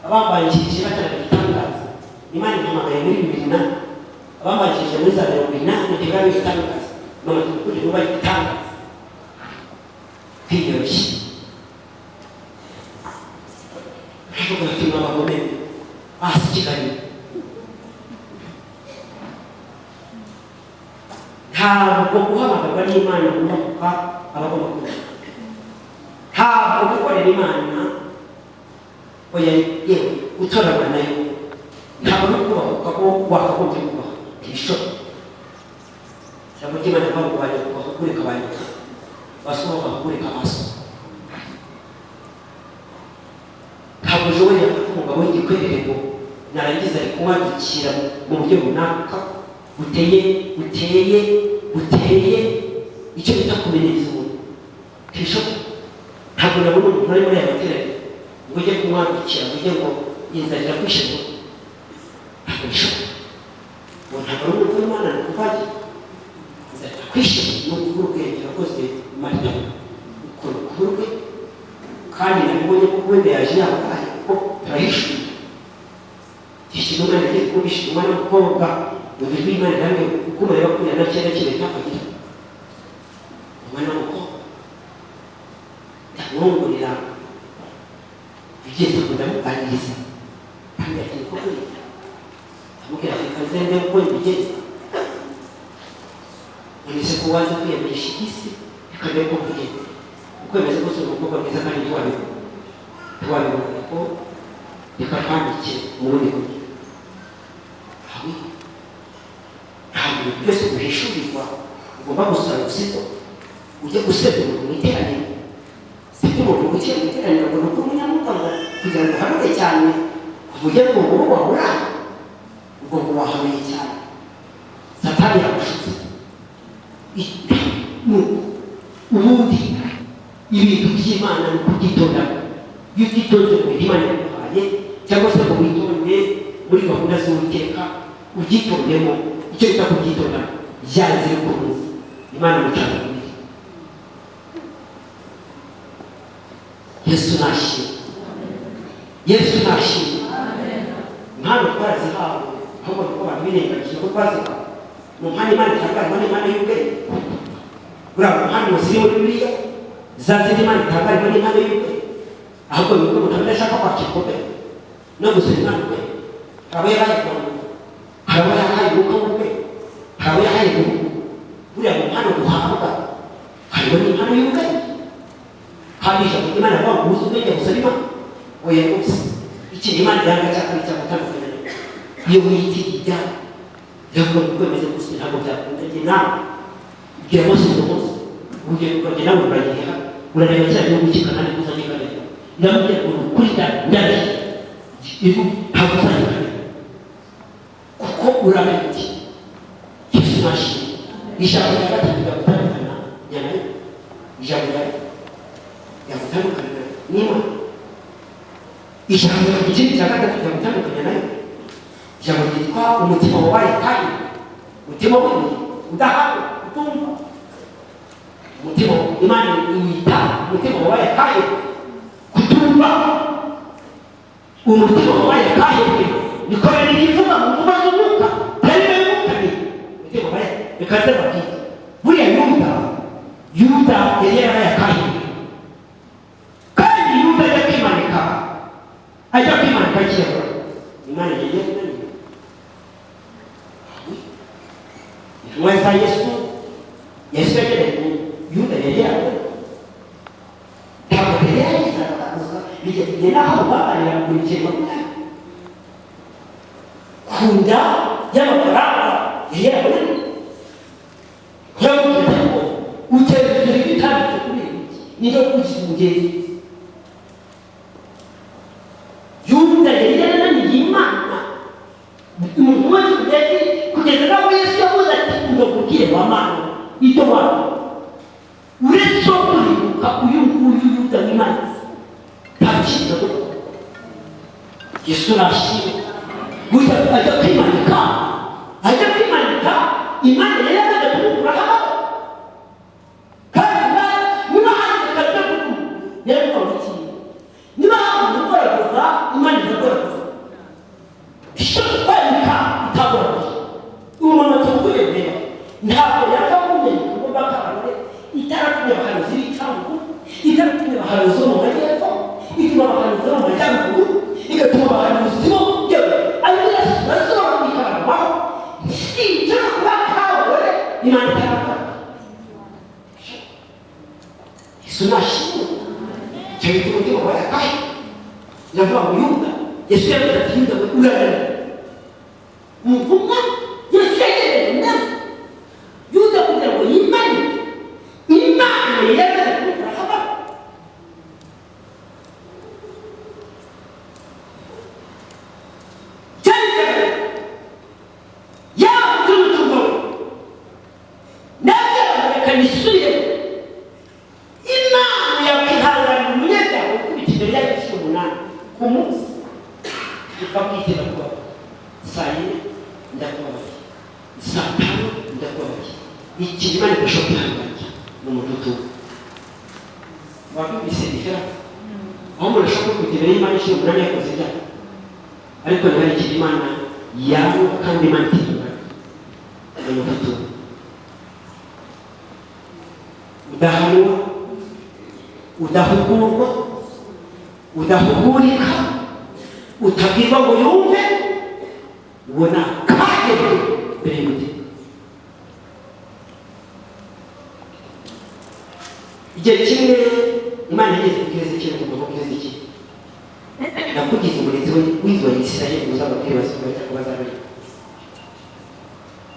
Abambanjirije bataraga igitangaza, Imana impamagaye muri bibiri na abambanjirije muri za 80 ntibari igitangaza. Mama tumukuri nubaye igitangaza. Kwiyoroshya baravuga bati mwabagome hasi Kigali. Ntabwo guhamagarwa n'Imana kumanuka abagomba kuba, ntabwo gukorera Imana, oya yewe, gutoranywa nayo ntabwo no kubahuka ko wakagombye kubaha ntibishoboka. Ijambo ry'Imana rivuga ngo bahugureka banyoka basohoka bahugureka baso. Ntabwo Ntabwo Joel yafata umugabo w'igikwerere ngo narangiza ari kumwadukira mu buryo runaka buteye buteye buteye icyo bita kumenyereza umuntu. Ntibishoboka. Ntabwo nabona umuntu uri muri aya materaniro ngo ujye kumwadukira ngo ujye ngo inzara irakwishe, ngo ntabwo bishoboka. Ngo ntabwo ari umuntu w'Imana, ni ukuvuga inzara irakwishe, ni ukubura ubwenge. Urakoze Marita, ukora ukubura ubwenge. Kandi nabibonye ko wenda yaje yabaye kuko turahishuye igihe kimwe umwana agiye kubisha umwana w'umukobwa mu ijwi Imana namwe uko mureba kuriya na cyenda kimwe ntakagira umwana w'umukobwa ndamwongorera bigeze ngo ndamuganiriza kandi ati niko kuri ndamubwira ati kazende uko mbigenza none se ko waza kwiyamisha isi reka ndebe uko mbigenza uko bimeze kose. Umukobwa mwiza kandi ntiwabibona ko reka kwandike mu bundi buryo. Aho ntabwo ibintu byose guhishurirwa ugomba gusaba gusizo ujye gusebya umuntu mu iteraniro. Sibyo, umuntu wicaye mu iteraniro ngo ni uko umunyamwuka ngo kugira ngo uhanure cyane uvuge ngo wowe wabura ubwo ngo wahanuye cyane, Satani yagushutse. Ubundi ibintu by'Imana ni ukubyitonda. Iyo utitonze mu bintu Imana yaguhaye cyangwa se ngo witonde muri gahunda z'Uwiteka ubyitondemo, icyo bita kubyitonda byanze bikunze Imana mucana umubiri. Yesu nashimwe, Yesu nashimwe. Impano twarazihawe, ahubwo nuko abantu birengagije ko twazihawe. Mu mpano Imana itanga harimo n'impano y'ubwenge. Buriya mu mpano ziri muri Bibiliya za zindi Imana itanga harimo n'impano y'ubwenge, ahubwo ni uko umuntu adashaka kwakira ubwenge no gusaba Imana ubwenge. Hari abo yahaye kwandura, hari abo yahaye umwuka w'ubwenge, hari abo yahaye guhugu. Buriya mu mpano duhabwa harimo n'impano y'ubwenge. Kandi ijambo ry'Imana rivuga ngo ubuze ubwenge busaba Imana. Oya rwose, ikintu Imana iranga cya kabiri cyagutandukanya nayo iyo wiyitiriye ibyawe iravuga ngo uko bimeze kose ntabwo byakunda. Njye nawe bwira Mose ngo Mose urugendo rwanjye nawe ruragiha urareba cya gihugu cy'i Kanani uzajye Kanani. Iramubwira ngo ni ukuri ndarahiye ntabwo uzajya Kanani kuko uramenya uti Yesu nashimwe. Ijambo rya gatatu ryagutandukana nayo, ijambo rya ryagutandukana n'Imana, ijambo ikindi cya gatatu ryagutandukanya nayo, ijambo ryitwa umutima wabaye kayi, umutima w'ibuye udahawe utumva. Umutima Imana iwita umutima wabaye kayi, kutumva. Umutima wabaye kahebwe, niko rero ivuga mu mvugo z'umwuka terime y'umwuka ni umutima wabaye. Reka nze mbabwire, buriya Yuda yari yarabaye akahebwe. Kandi Yuda ajya kwimanika, ajya kwimanika akiyahura, Imana yari yamunaniye. Intumwa za Yesu, Yesu yageneye Yuda yari yaramunaniye. Ntabwo yari yagize arabaza bigeze igihe n'aho babarira buri kintu ku nda y'amafaranga yari yaramunaniye. Kuramubwira ngo ugerageza ibitanditse kuri ibi niba kugize umugenzi. Yuda yari yarananiye Imana umuntu wese kugeza n'aho Yesu yavuze ati ndakubwire wa Mana ibyo waba uretse kuribuka uyu nguyu Yuda w'imanzi nta kintu agomba. Yesu nashimwe. Burya ajya kwimanika, ajya kwimanika, Imana yari yamaze kumukuraho amaboko. Kandi niba hari akazi kuko yaravuga ngo iki niba hari umuntu ugoragoza Imana iragoragoza ishobora kwanika itagoragoza. Umuntu atuguye rero ntabwo yapfa kumenya ugomba kabarore itaratumye abahanuzi b'icangu, itaratumye abahanuzi bo mu majyepfo, ituma abahanuzi bo mu majyaruguru, igatuma abahanuzi bo yewe ariko Yesu ikabarwaho sinshobora kuba kabarore Imana itarakora. Yesu nashimwe. Icyo bita umutima wabaye akahe. Iravuga ngo Yuda, Yesu yavuze ati Yuda we urananiwe. Intumwa Yesu yageneye neza Yuda kugira ngo yimanike, Imana yari yamaze kumukuraho amaboko. Munsi ukabwitera kubabaye, saa 4 ndakubabaye, saa 5 ndakubabaye. Ikintu Imana ifasha kwihanganira ni umuntu utuwe. Wabyumvise différence aho umuntu ashobora kwikubita imbere y'Imana inshuro 8 yakoze ibyaha, ariko ntihari ikintu Imana yanga kandi Imana itihangana, ni umuntu utuwe udahanwa, udahugurwa, udahugurika, utabwirwa ngo yumve. Ubona kage mbere y'umutima. Igihe kimwe Imana yigeze kubwira Ezekiyeli ngo kubwira Ezekiyeli: "Nakugize umurinzi w'inzu ya Isirayeli, uzababwire bazumva cyangwa bazabona.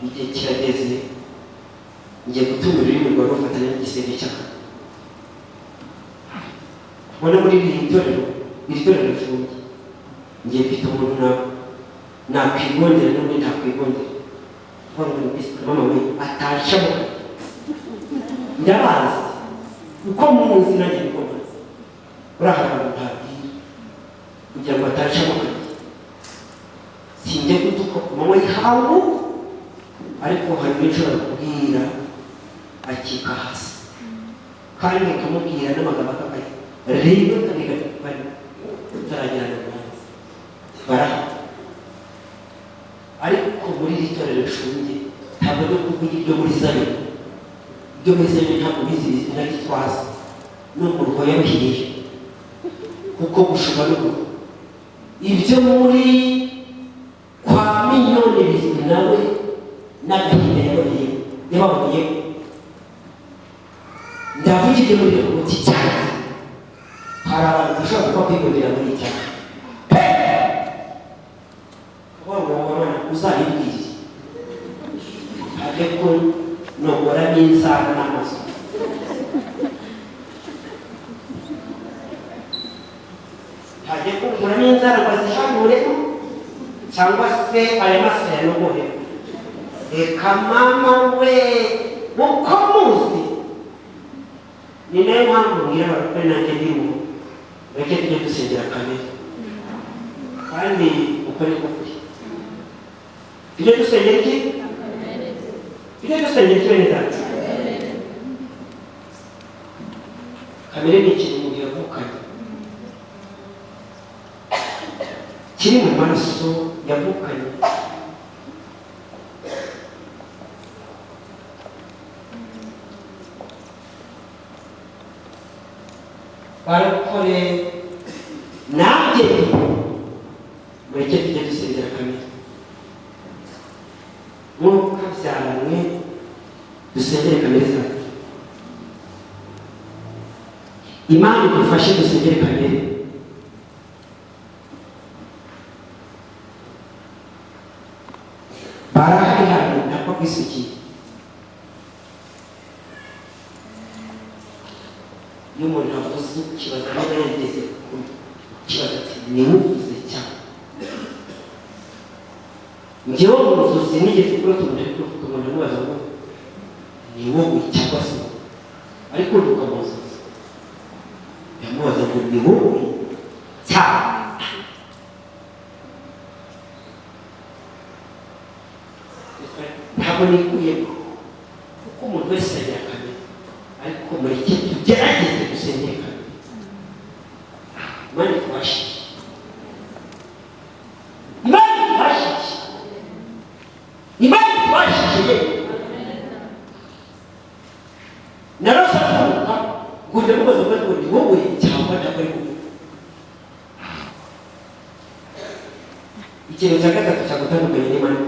Igihe kirageze, ngiye gutuma ururimi rwawe rufatanya n'igisenge cy'akanwa." Ubona muri iri torero, iri torero rifungiye, ngiye mfite umuntu nakwigondera n'undi ntakwigondera. Kuvuga ngo mama we atashoboka, ndabazi uko muzi, nanjye niko muzi. Uriya hari abantu ntabwira kugira ngo atashoboka. Sinjye gutuka ku manywa y'ihangu, ariko hari ibyo nshobora kubwira akika hasi, kandi nkamubwira n'amagambo akakaye rimwe, kabiri, gatatu, kane, tutaragirana urubanza baraha. Ariko muri iri torero nshumbye, ntabwo ndi kuvuga ibyo muri Zayoni. Ibyo muri Zayoni ntabwo bizi na Gitwaza no mu rugo yaruhiriye, kuko gushuka n'urugo. Ibyo muri kwa Minyoni bizwi nawe n'agahinda yaboneye yababonyeho. Ndavuga ibyo muri Rehoboth cyane. Hari abantu bashobora gupfa kwigondera muri cyane pe, kuvuga ngo wabona uzabibwire ajye ko nogora n'inzara n'amaso. Ntajye kugura n'inzara ngo azihanuremo cyangwa se aya maso yanogohe. Reka mama we, uko muzi. Ni nayo mpamvu mbwira abarokore, nanjye ndimo, reke tujye dusengera kamere, kandi uko niko kuri. Tujye dusengera iki? Tujye dusengera iki, bene data? Kamere ni ikintu umuntu yavukanye, kiri mu maraso, yavukanye. Barokore, nanjye mureke tujye dusengera kamere. Nk'uko kabyaranywe, dusengere kamere zacu. Imana idufashe dusengere kamere. Barahari hano ntapfa kwisukiye. Iyo umuntu avuze, ikibazo niba yarigeze kibaza ati: "Niwuvuze cyane?" Njyewe mu nzozi nigeze kurota umuntu ari kuvuga, umuntu amubaza ngo: "Ni wowe cyangwa se wowe?" Ariko uruka mu nzozi yamubaza ngo: "Ni wowe cyangwa?" Ntabwo nikuyemo, kuko umuntu wese agira kamere, ariko mureke tugerageze dusengere kamere. Imana itubashije, Imana itubashije, Imana itubashije. Narose avuka ngo ndamubaza ngo: "Ni wowe cyangwa ntabwo ari wowe?" Ikintu cya gatatu cyagutandukanye n'Imana,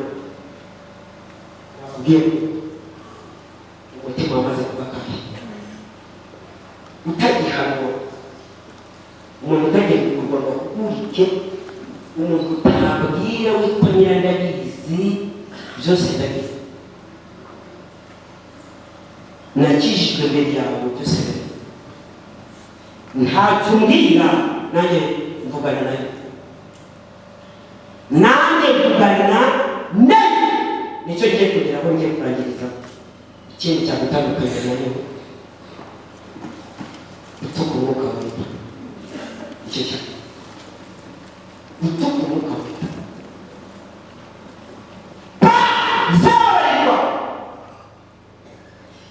nababwiye, umutima wamaze kuba kabi, utagihanwa, umuntu utagiye kugurwa ngo akurike, umuntu utabwira witwa nyirandabizi byose, ndabizi, nakijijwe mbere yawe, byose ndabizi, ntacyo umbwira, nanjye mvugana nayo, nanjye mvugana nayo. Nicyo ngiye kugeraho, ngiye kurangiriza. Ikindi cyagutandukanya nayo, gutuka Umwuka Wera. Icyo cyane. Gutuka Umwuka Wera bazabarirwa,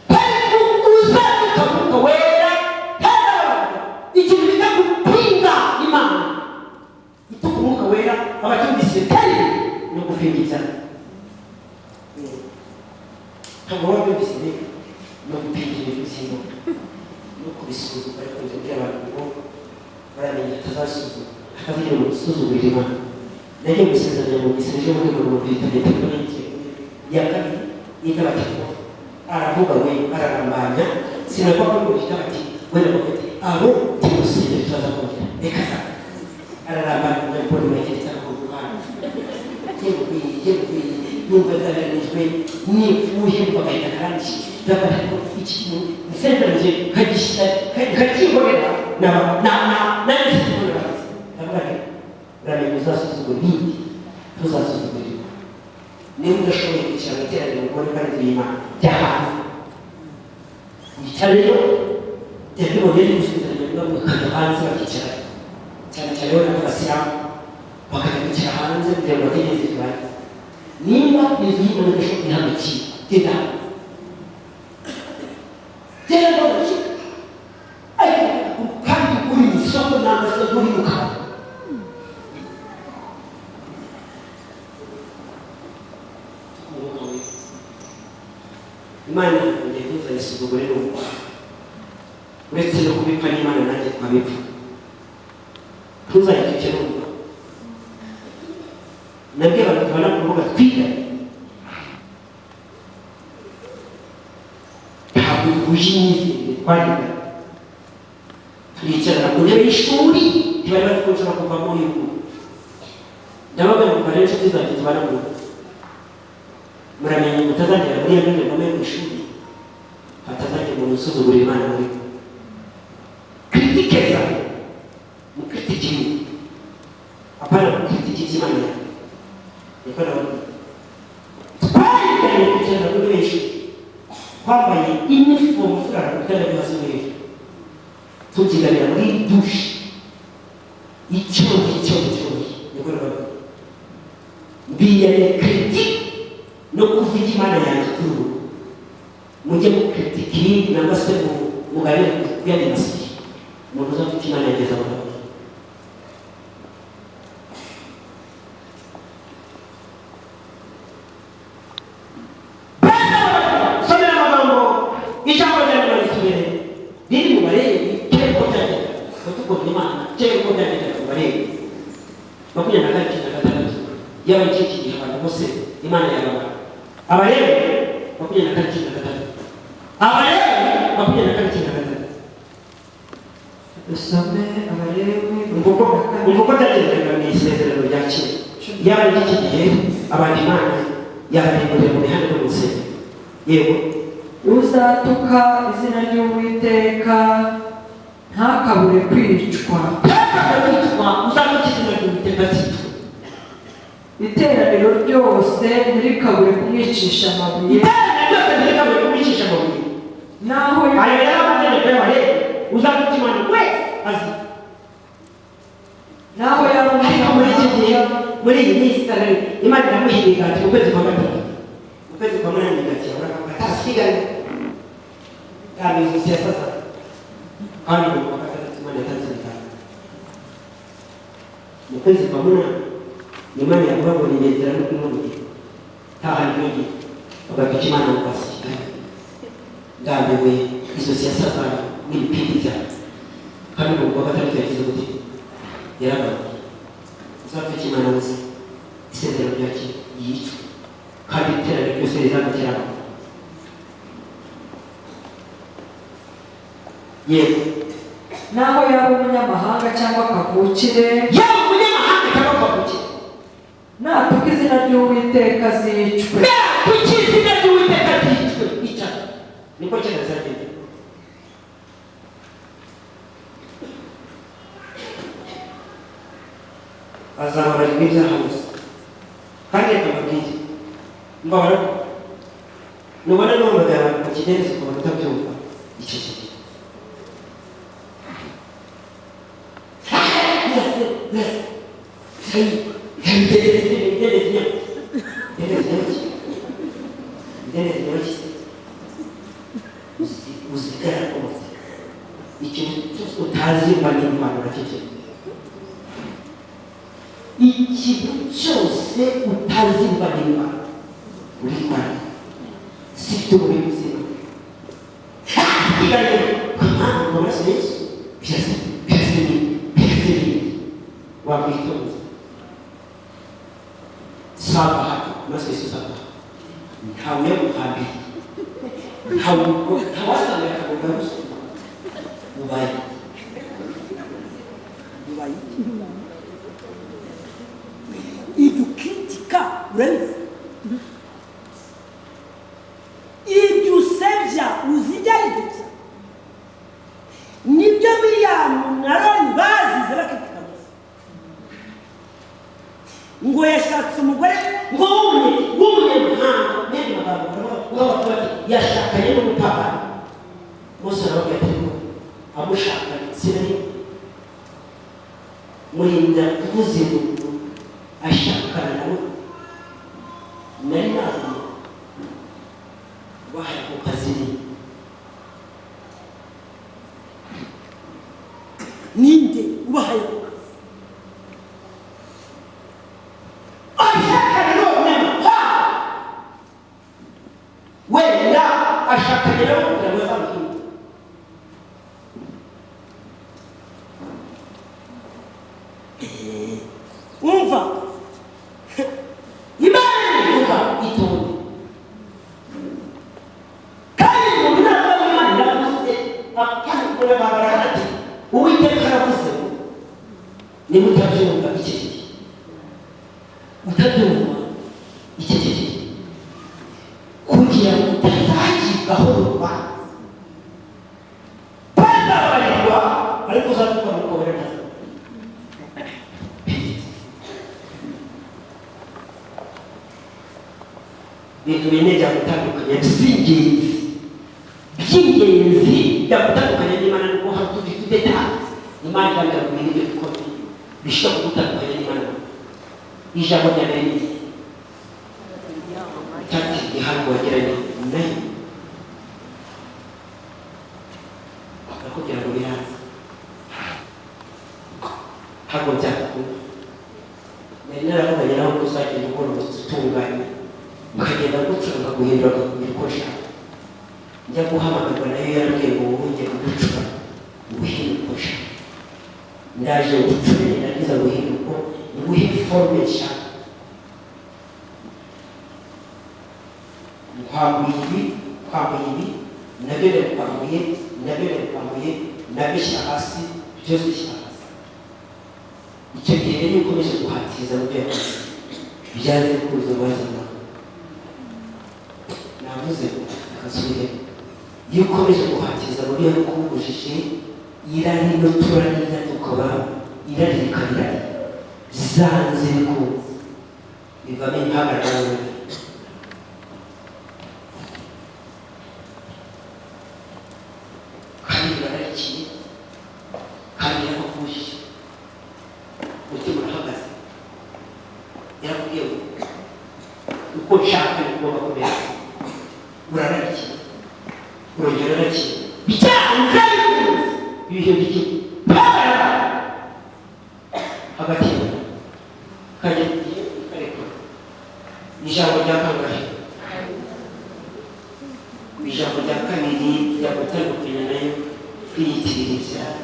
ariko uzatuka Umwuka Wera ntazababarirwa. Ikintu bita gupinga Imana, gutuka Umwuka Wera, abacyumvise kari no gupinga icyaha. Ntabwo baba byumvise neza, no gupinga ibintu by'Imana no kubisuzuma. Ariko njya mbwira abantu ngo baramenya atazasuzuma, hatazagira umuntu usuzugurira Imana. Nagiye gusezeranya mu misa ejo bundi mu bita telefone ya kabiri, yitaba telefone, aravuga we ararambanya, sinagwa ko ngo yitaba ati wenda bafite abo tugusengera turaza kongera reka ta ararambanya ngo mbone wegeretse aho ku ruhande, yewe yewe, numva nzaranijwe nifuhe, numva agahinda karangije. Ndavuga ariko iki kintu nsezeranyije nkagishyira nkacyihorera, naba na na nanjye mfite ukuntu bazi. Ndavuga nti uramenye uzasuzugura ibindi, ntuzasuzugura Imana. Niba udashoboye kwicara mu iteraniro ngo ubone ko ari inzu y'Imana, jya hanze wicareyo. Yabibonye ari gusezeranya niba bakajya hanze bakicara, cyane cyane bo n'abasilamu bakajya kwicara hanze kugira ngo bategereze turangize. Niba inzu y'Imana idashoboye kuyiha, genda hanze, genda hanze. Ariko kandi uri mu isoko nangwa se uri mu kabari, Umwuka Wera, Imana ngiye ntuzayisuzugure n'ubu, uretse no kubipfa n'Imana nanjye twabipfa. Ntuzayituke n'ubu. Nabwiye abantu tubana ku rubuga twiga, ntabwo duhuje imyizerere. Twariga turicarana ku ntebe y'ishuri, ntibari bazi ko nshobora kuvamo uyu nguyu. Ndabaga ngo mubare inshuti zanjye tubana mu rugo, muramenye mutazagera muri iyo ndorerwamo yo ku ishuri, hatazagira umuntu usuzugurira Imana muri bo. Critique zawe mukritikire, hapana kukritiki iby'Imana yawe. Niko nababwira. Twariganye kwicarana ku ntebe y'ishuri, twambaye inifomu, turara ku bitanda byo hasi no hejuru, tubyiganira muri douche icyogi icyogi icyogi. Niko nababwira. Mbiyane critique no kuvuga Imana yanjye kuri ubu, mujye mukritiki nangwa se muganire ku yandi masugi. Umuntu uzafite Imana yageza aho ngaho. Somera amagambo, ijambo rya nyuma risubire riri mu Balewi. Kera uko byagenda tugomba Imana, kera uko byagenda mu Balewi 24:16. Yaba icyo gihe abantu bose Imana yababara. Abalewi 24:16, Abalewi 24:16. Dusome Abalewi. Umva uko byagendaga mu isezerano rya kera. Yaba ari iki gihe abantu Imana yabarimburira mu mihanda no mu nsengero. Yego. Uzatuka izina ry'Uwiteka ntakabure kwicwa. Ntakabure kwicwa. Uzatuka izina ry'Uwiteka azicwa. Iteraniro ryose ntirikabure kumwicisha amabuye. Iteraniro ryose ntirikabure kumwicisha amabuye. Naho Ayo yari amategeko y'Abalewi. Uzatuka Imana wese azicwa. Naho yaba Ariko muri iki gihe, muri iyi minsi, Imana iramuha imigati mu kwezi kwa gatatu, mu kwezi kwa munani imigati yabura atasiganye kandi izosi yasaza, kandi mu kwa gatandatu Imana yatanze imigati. Mu kwezi kwa munani Imana yavuga ngo nigenzera no kunywa mu gihe taha ntugire bagapika Imana ngo basigane. Ndambiwe izosi yasaza n'ibipindi byawe. Kandi mu kwa gatandatu yagize gute? Yaragaruye. Uzapfa Imana wese, isezerano rya kera, yicwe, kandi iteraniro ryose rizamutera abantu. Yego. Naho yaba umunyamahanga cyangwa kavukire, Yaba umunyamahanga cyangwa kavukire, natuka izina ry'Uwiteka azicwe. Kuki izina ry'Uwiteka zicwe? Icara. Niko kera byagenda. Azababarirwa ibyaha gusa. Kandi reka mbabwire, mbabara ko nubona n'uhamagara abantu mu kidendezi ukabona utabyumva, icyo gihe yes. Ibidendezi, ibidendezi nyabaki, ibidendezi nyabaki, ibidendezi nyabaki se uzigara rwose ikintu cyose utazi mba n'imana uraceceka. Ikintu cyose utazi mba n'imana uritwara sifite umubiri muzima ngo amaraso Yesu birasa, birasa birasa wakwitonze saba hato amaraso Yesu saba ntawe yaguhambiye, ntawe ntawasanga akagomba gusoma ubaye Ubaye ibyo ukritika urabizi, ibyo usebya uzi ibyo ari byo. Nibyo Miriyamu na Aroni bazize bakritika Mose ngo yashatse umugore ngo w'umunyamahanga. Mwene magambo ngo bavuga bati yashakanye n'umupagani. Mose arababwira ati ariko amushakanye sinari murinda kuvuza induru ashakana nawe, nari nazanye bahaye ako kazi ni Ninde ubahaye ako kazi? Ashakanye n'uwo munyamahanga, wenda ashakanye nawe kugira ngo azamuhinde. Umva. Imana ivuga itonde kandi umuntu ntabwo Imana iravuze kandi kubona babara ati Uwiteka aravuze ngo niba utabyumva iceceke, utabyumva iceceke kugira ngo utazagibwaho urubanza, bazabarirwa ariko uzatuka mukobera ntazabarirwa. Ibintu bine byagutandukanya by'ingenzi, by'ingenzi byagutandukanya n'Imana, nuko hari utundi tudetaye Imana irambwira ngo ibi nibyo bikomeye bishobora kugutandukanya n'Imana. Ijambo rya mbere ni tati igihango wagiranye nayo, bakakubwira ngo biraza, ntabwo byakunda. Nari naravuganye nawe ko uzagenda ugororotse utunganye, ukagenda gucura nkaguhindura nkakugira uko nshaka. Njya guhamagarwa nayo yarambwiye ngo wowe njya kugucura nguhindure uko nshaka, ndaje ngucure narangiza nguhindure uko nguhe forme nshaka. Nkwambuye ibi, nkwambuye ibi, nabyo ndabikwambuye, nabyo ndabikwambuye, nabyo shyira hasi, byose shyira hasi. Icyo gihe rero iyo ukomeje guhatiriza mu byo yakoze byanze bikunze guhazana. Navuze ngo akasubire, iyo ukomeje guhatiriza mu byo yakubujije, irari no turarira tukaba irari rikaba irari zanze bikunze bivamo impagarara mu mubiri. Kandi bararikiye kandi yarakubujije, umutima urahagaze, yarakubwiye ngo uko nshaka ni ugomba kumera, urararikiye, urongera urarikiye, byanze bikunze ibihe by'igihagarara hagati yawe kajya igihe ukarekura. Ijambo rya kangahe? Ijambo rya kabiri ryagutandukanya nayo, kwiyitirira ibyaha.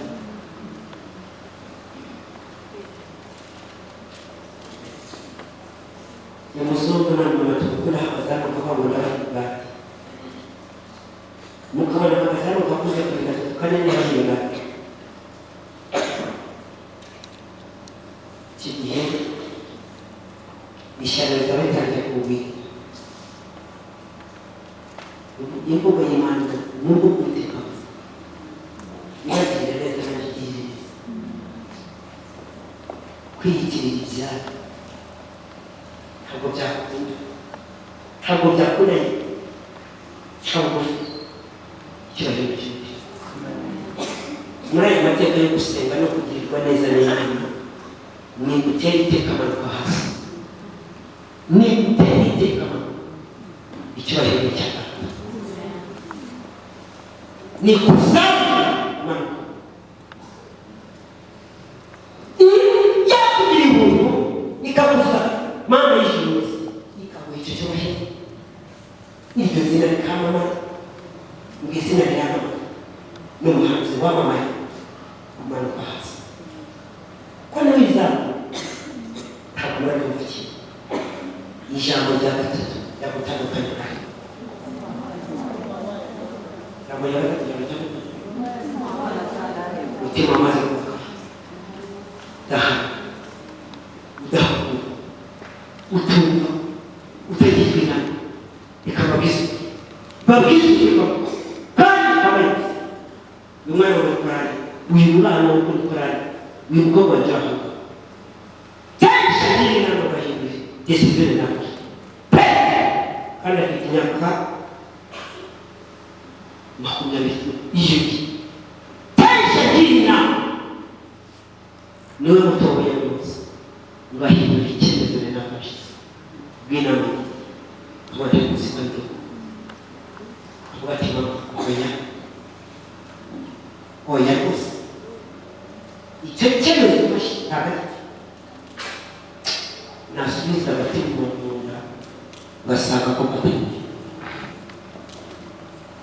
Umuzungu n'umumama tugukunda hakazamu ukabona bahati mukabona hakazamu kakuze kabiri gatatu kane n'abandi. Iki gihe ishyano rizaba ritangiye kugwira. Imvugo y'Imana nubwo Uwiteka avuze ibagirira neza kandi igirire neza, kwiyitirira ibyaha ntabwo byakunda, ntabwo byakunda. Ca bugufi, icyubahiro cy'Uwiteka. Muri aya mateka yo gusenga no kugirirwa neza n'Imana Nigutera iteka amanuka hasi, nigutera iteka amanuka. Icyubahiro ni icya Data. Nikuzamura manuka. Yakugira ubuntu ikagusa Mana y'ijuru, ikaguha icyo cyubahiro, iryo zina rikamamara. Ngo izina riramamara, ni umuhanuzi wamamaye umanuka hasi ko nawe izamu ntabwo murabyumva kimwe. Ijambo rya gatatu ryagutandukanya nawe, ijambo rya gatatu ryagutandukanya, umutima wamaze kuvuga udahana, udahakura, utumva, utagirwa inama. Reka babwize, babwize ukuri kandi babayobozi. Uyu mwana wa korali, uyu mwana wo muri korali, uyu mukobwa wa jahaga kenshi agira inama bahindura décision nafashe pe, kandi afite imyaka 20 iyo. Kenshi agira inama, niwe mutoya yose, ngahindura icyemezo nari nafashe bw'inama nkaba ntari kuzi ko ndi. Avuga ati: "Mama, oya, oya rwose, icyo cyemezo ufashe ntabwo ari cyo." Nasubiza agatima mu nda, ngasanga ko atari byo.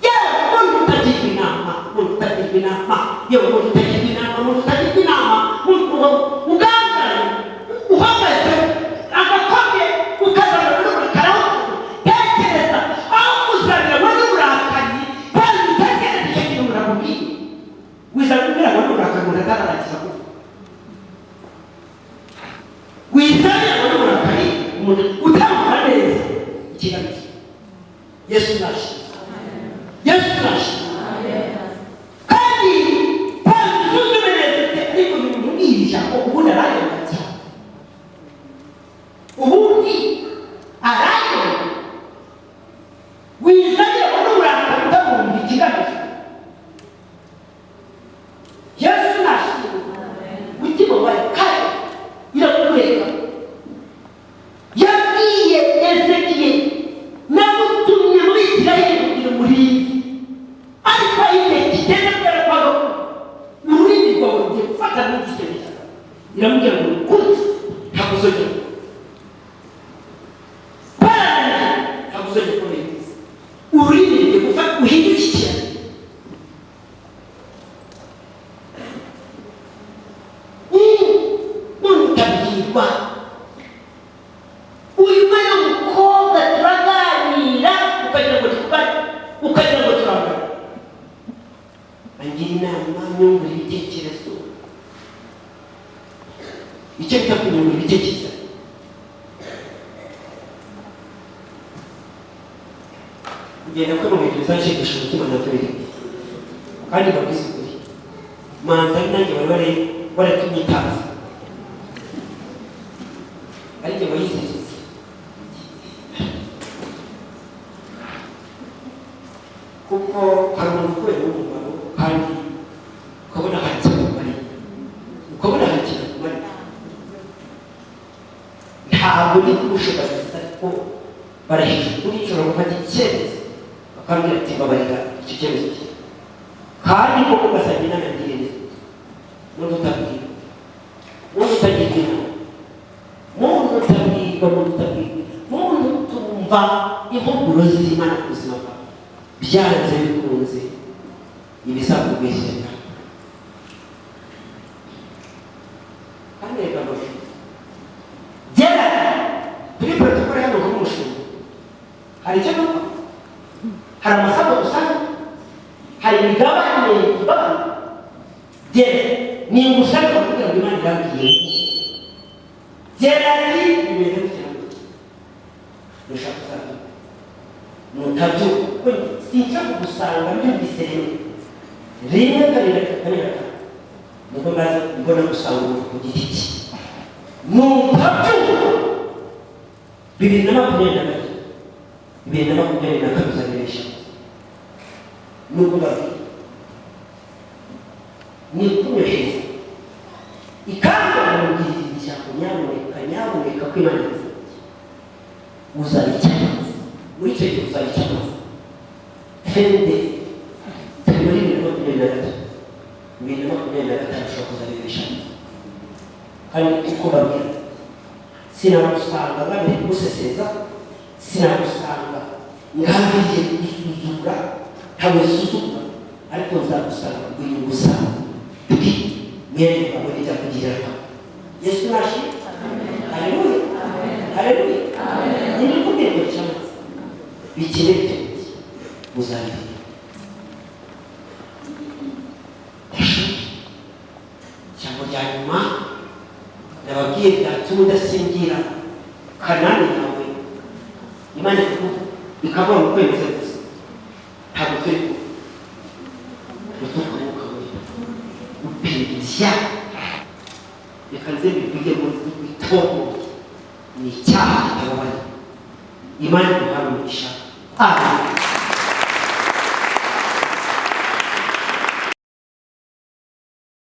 Yewe muntu utagirwa inama, muntu utagirwa inama, yewe muntu utagirwa inama, muntu utagirwa inama, muntu ugangaye uhagaze agakomye ukazana n'uburakari, aho tekereza aho kuzanira muri uburakari, kandi utekereze icyo kintu umuntu akubwiye, wizanira ngo n'uburakari umuntu atararangiza kuvuga, wizanira ngo n'uburakari umuntu utamukora neza ikigamije. Yesu nashimwe, Yesu nashimwe. Kandi kandi usuzume neza, ariko uyu muntu ubwira ijambo ubundi aranyumva cyane, ubundi aranyumva. Wizanira ngo n'uburakari utamwumva ikigamije. Yesu nashimwe. Mutima wawe kare irakureka. Yabwiye Ezekiye: "Nagutumye muri Isirayeli kugira umurinzi, ariko aho igihe kigeze, kubera ko ururimi rwawe rugiye gufata n'igisenge." Iramubwira ngo kuri ntabwo uzongera barananiye, ntabwo uzongera kubona, ururimi rugiye gufata uhinduke ikiraro. None utabwirwa uyu mwana w'umukobwa turaganira ukagira ngo tukubane, ukagira ngo turangane, angira inama, nyungura ibitekerezo, icyo bita kunyungura ibitekerezo. Kugenda kwe mu bintu bizanshimisha umutima nabyo biri, kandi babwize ukuri, manza ari nanjye bari bari waratumye itazi, ariko wayiziritse. Kuko hari umuntu ukubera umumaro, kandi ukabona hari icyo akumariye, ukabona hari ikintu akumariye. Ntabwo ndi kumushoboza, ariko barahije ukuri, nshobora gufata icyemezo bakambwira ati: "Babarira icyo cyemezo cye." Kandi koko ugasanga inama yangiriye neza. Muntu utabwirwa, muntu utagirwa inama, muntu utabwirwa, muntu utabwirwa, muntu utumva impuguro z'Imana ku buzima bwawe, byanze bikunze ibizakubeshyera. Kandi reka mbabwire, gera kuri protocole hano nk'umushumba, hari icyo dupfa, hari amasambu dusanga, hari imigabane tugabana. Gera ni inguzanyo kugira ngo Imana irambwiye ngo Gerard bimeze gutya na gutya, nushaka uzabyumva, nutabyumva kuko sinshaka kugusanga mbyumvise rimwe rimwe, kabiri, gatatu, kane, gatanu, nibwo maze mbona gusanga umuntu ku giti cye. Nutabyumva, 2023, 2022 uzabiresha. Nubwo babwira ni ukunyohereza ikambwira ngo mbwira ijambo. Nyamuneka, nyamuneka, ko Imana ivuze, uzaba icyamazi muri icyo gihe, uzaba icyamazi. Fende turi muri 2023, 2025 ushobora kuzabibesha. Kandi uko babwira, sinagusanga ngamije kuguseseza, sinagusanga ngambiriye gusuzugura, ntabwo nsuzugura, ariko nzagusanga kubw'inyungu zawe bwite, mwene babone ibyakugirira akamaro. Yesu nashimwe! Haleluya, haleluya! Ni kubwira ngo cyangwa bikire bite, muzabimenya. Ijambo rya nyuma nababwiye ryatuma udasingira Kanani yawe, Imana ikavuga ngo kwemeza gusa, ntabwo turi kumwe, guturuka Mwuka Wera upibya. Reka nze mbivuge muri itomo, ni icyaha kitababaye. Imana iguhaye umugisha. Amen.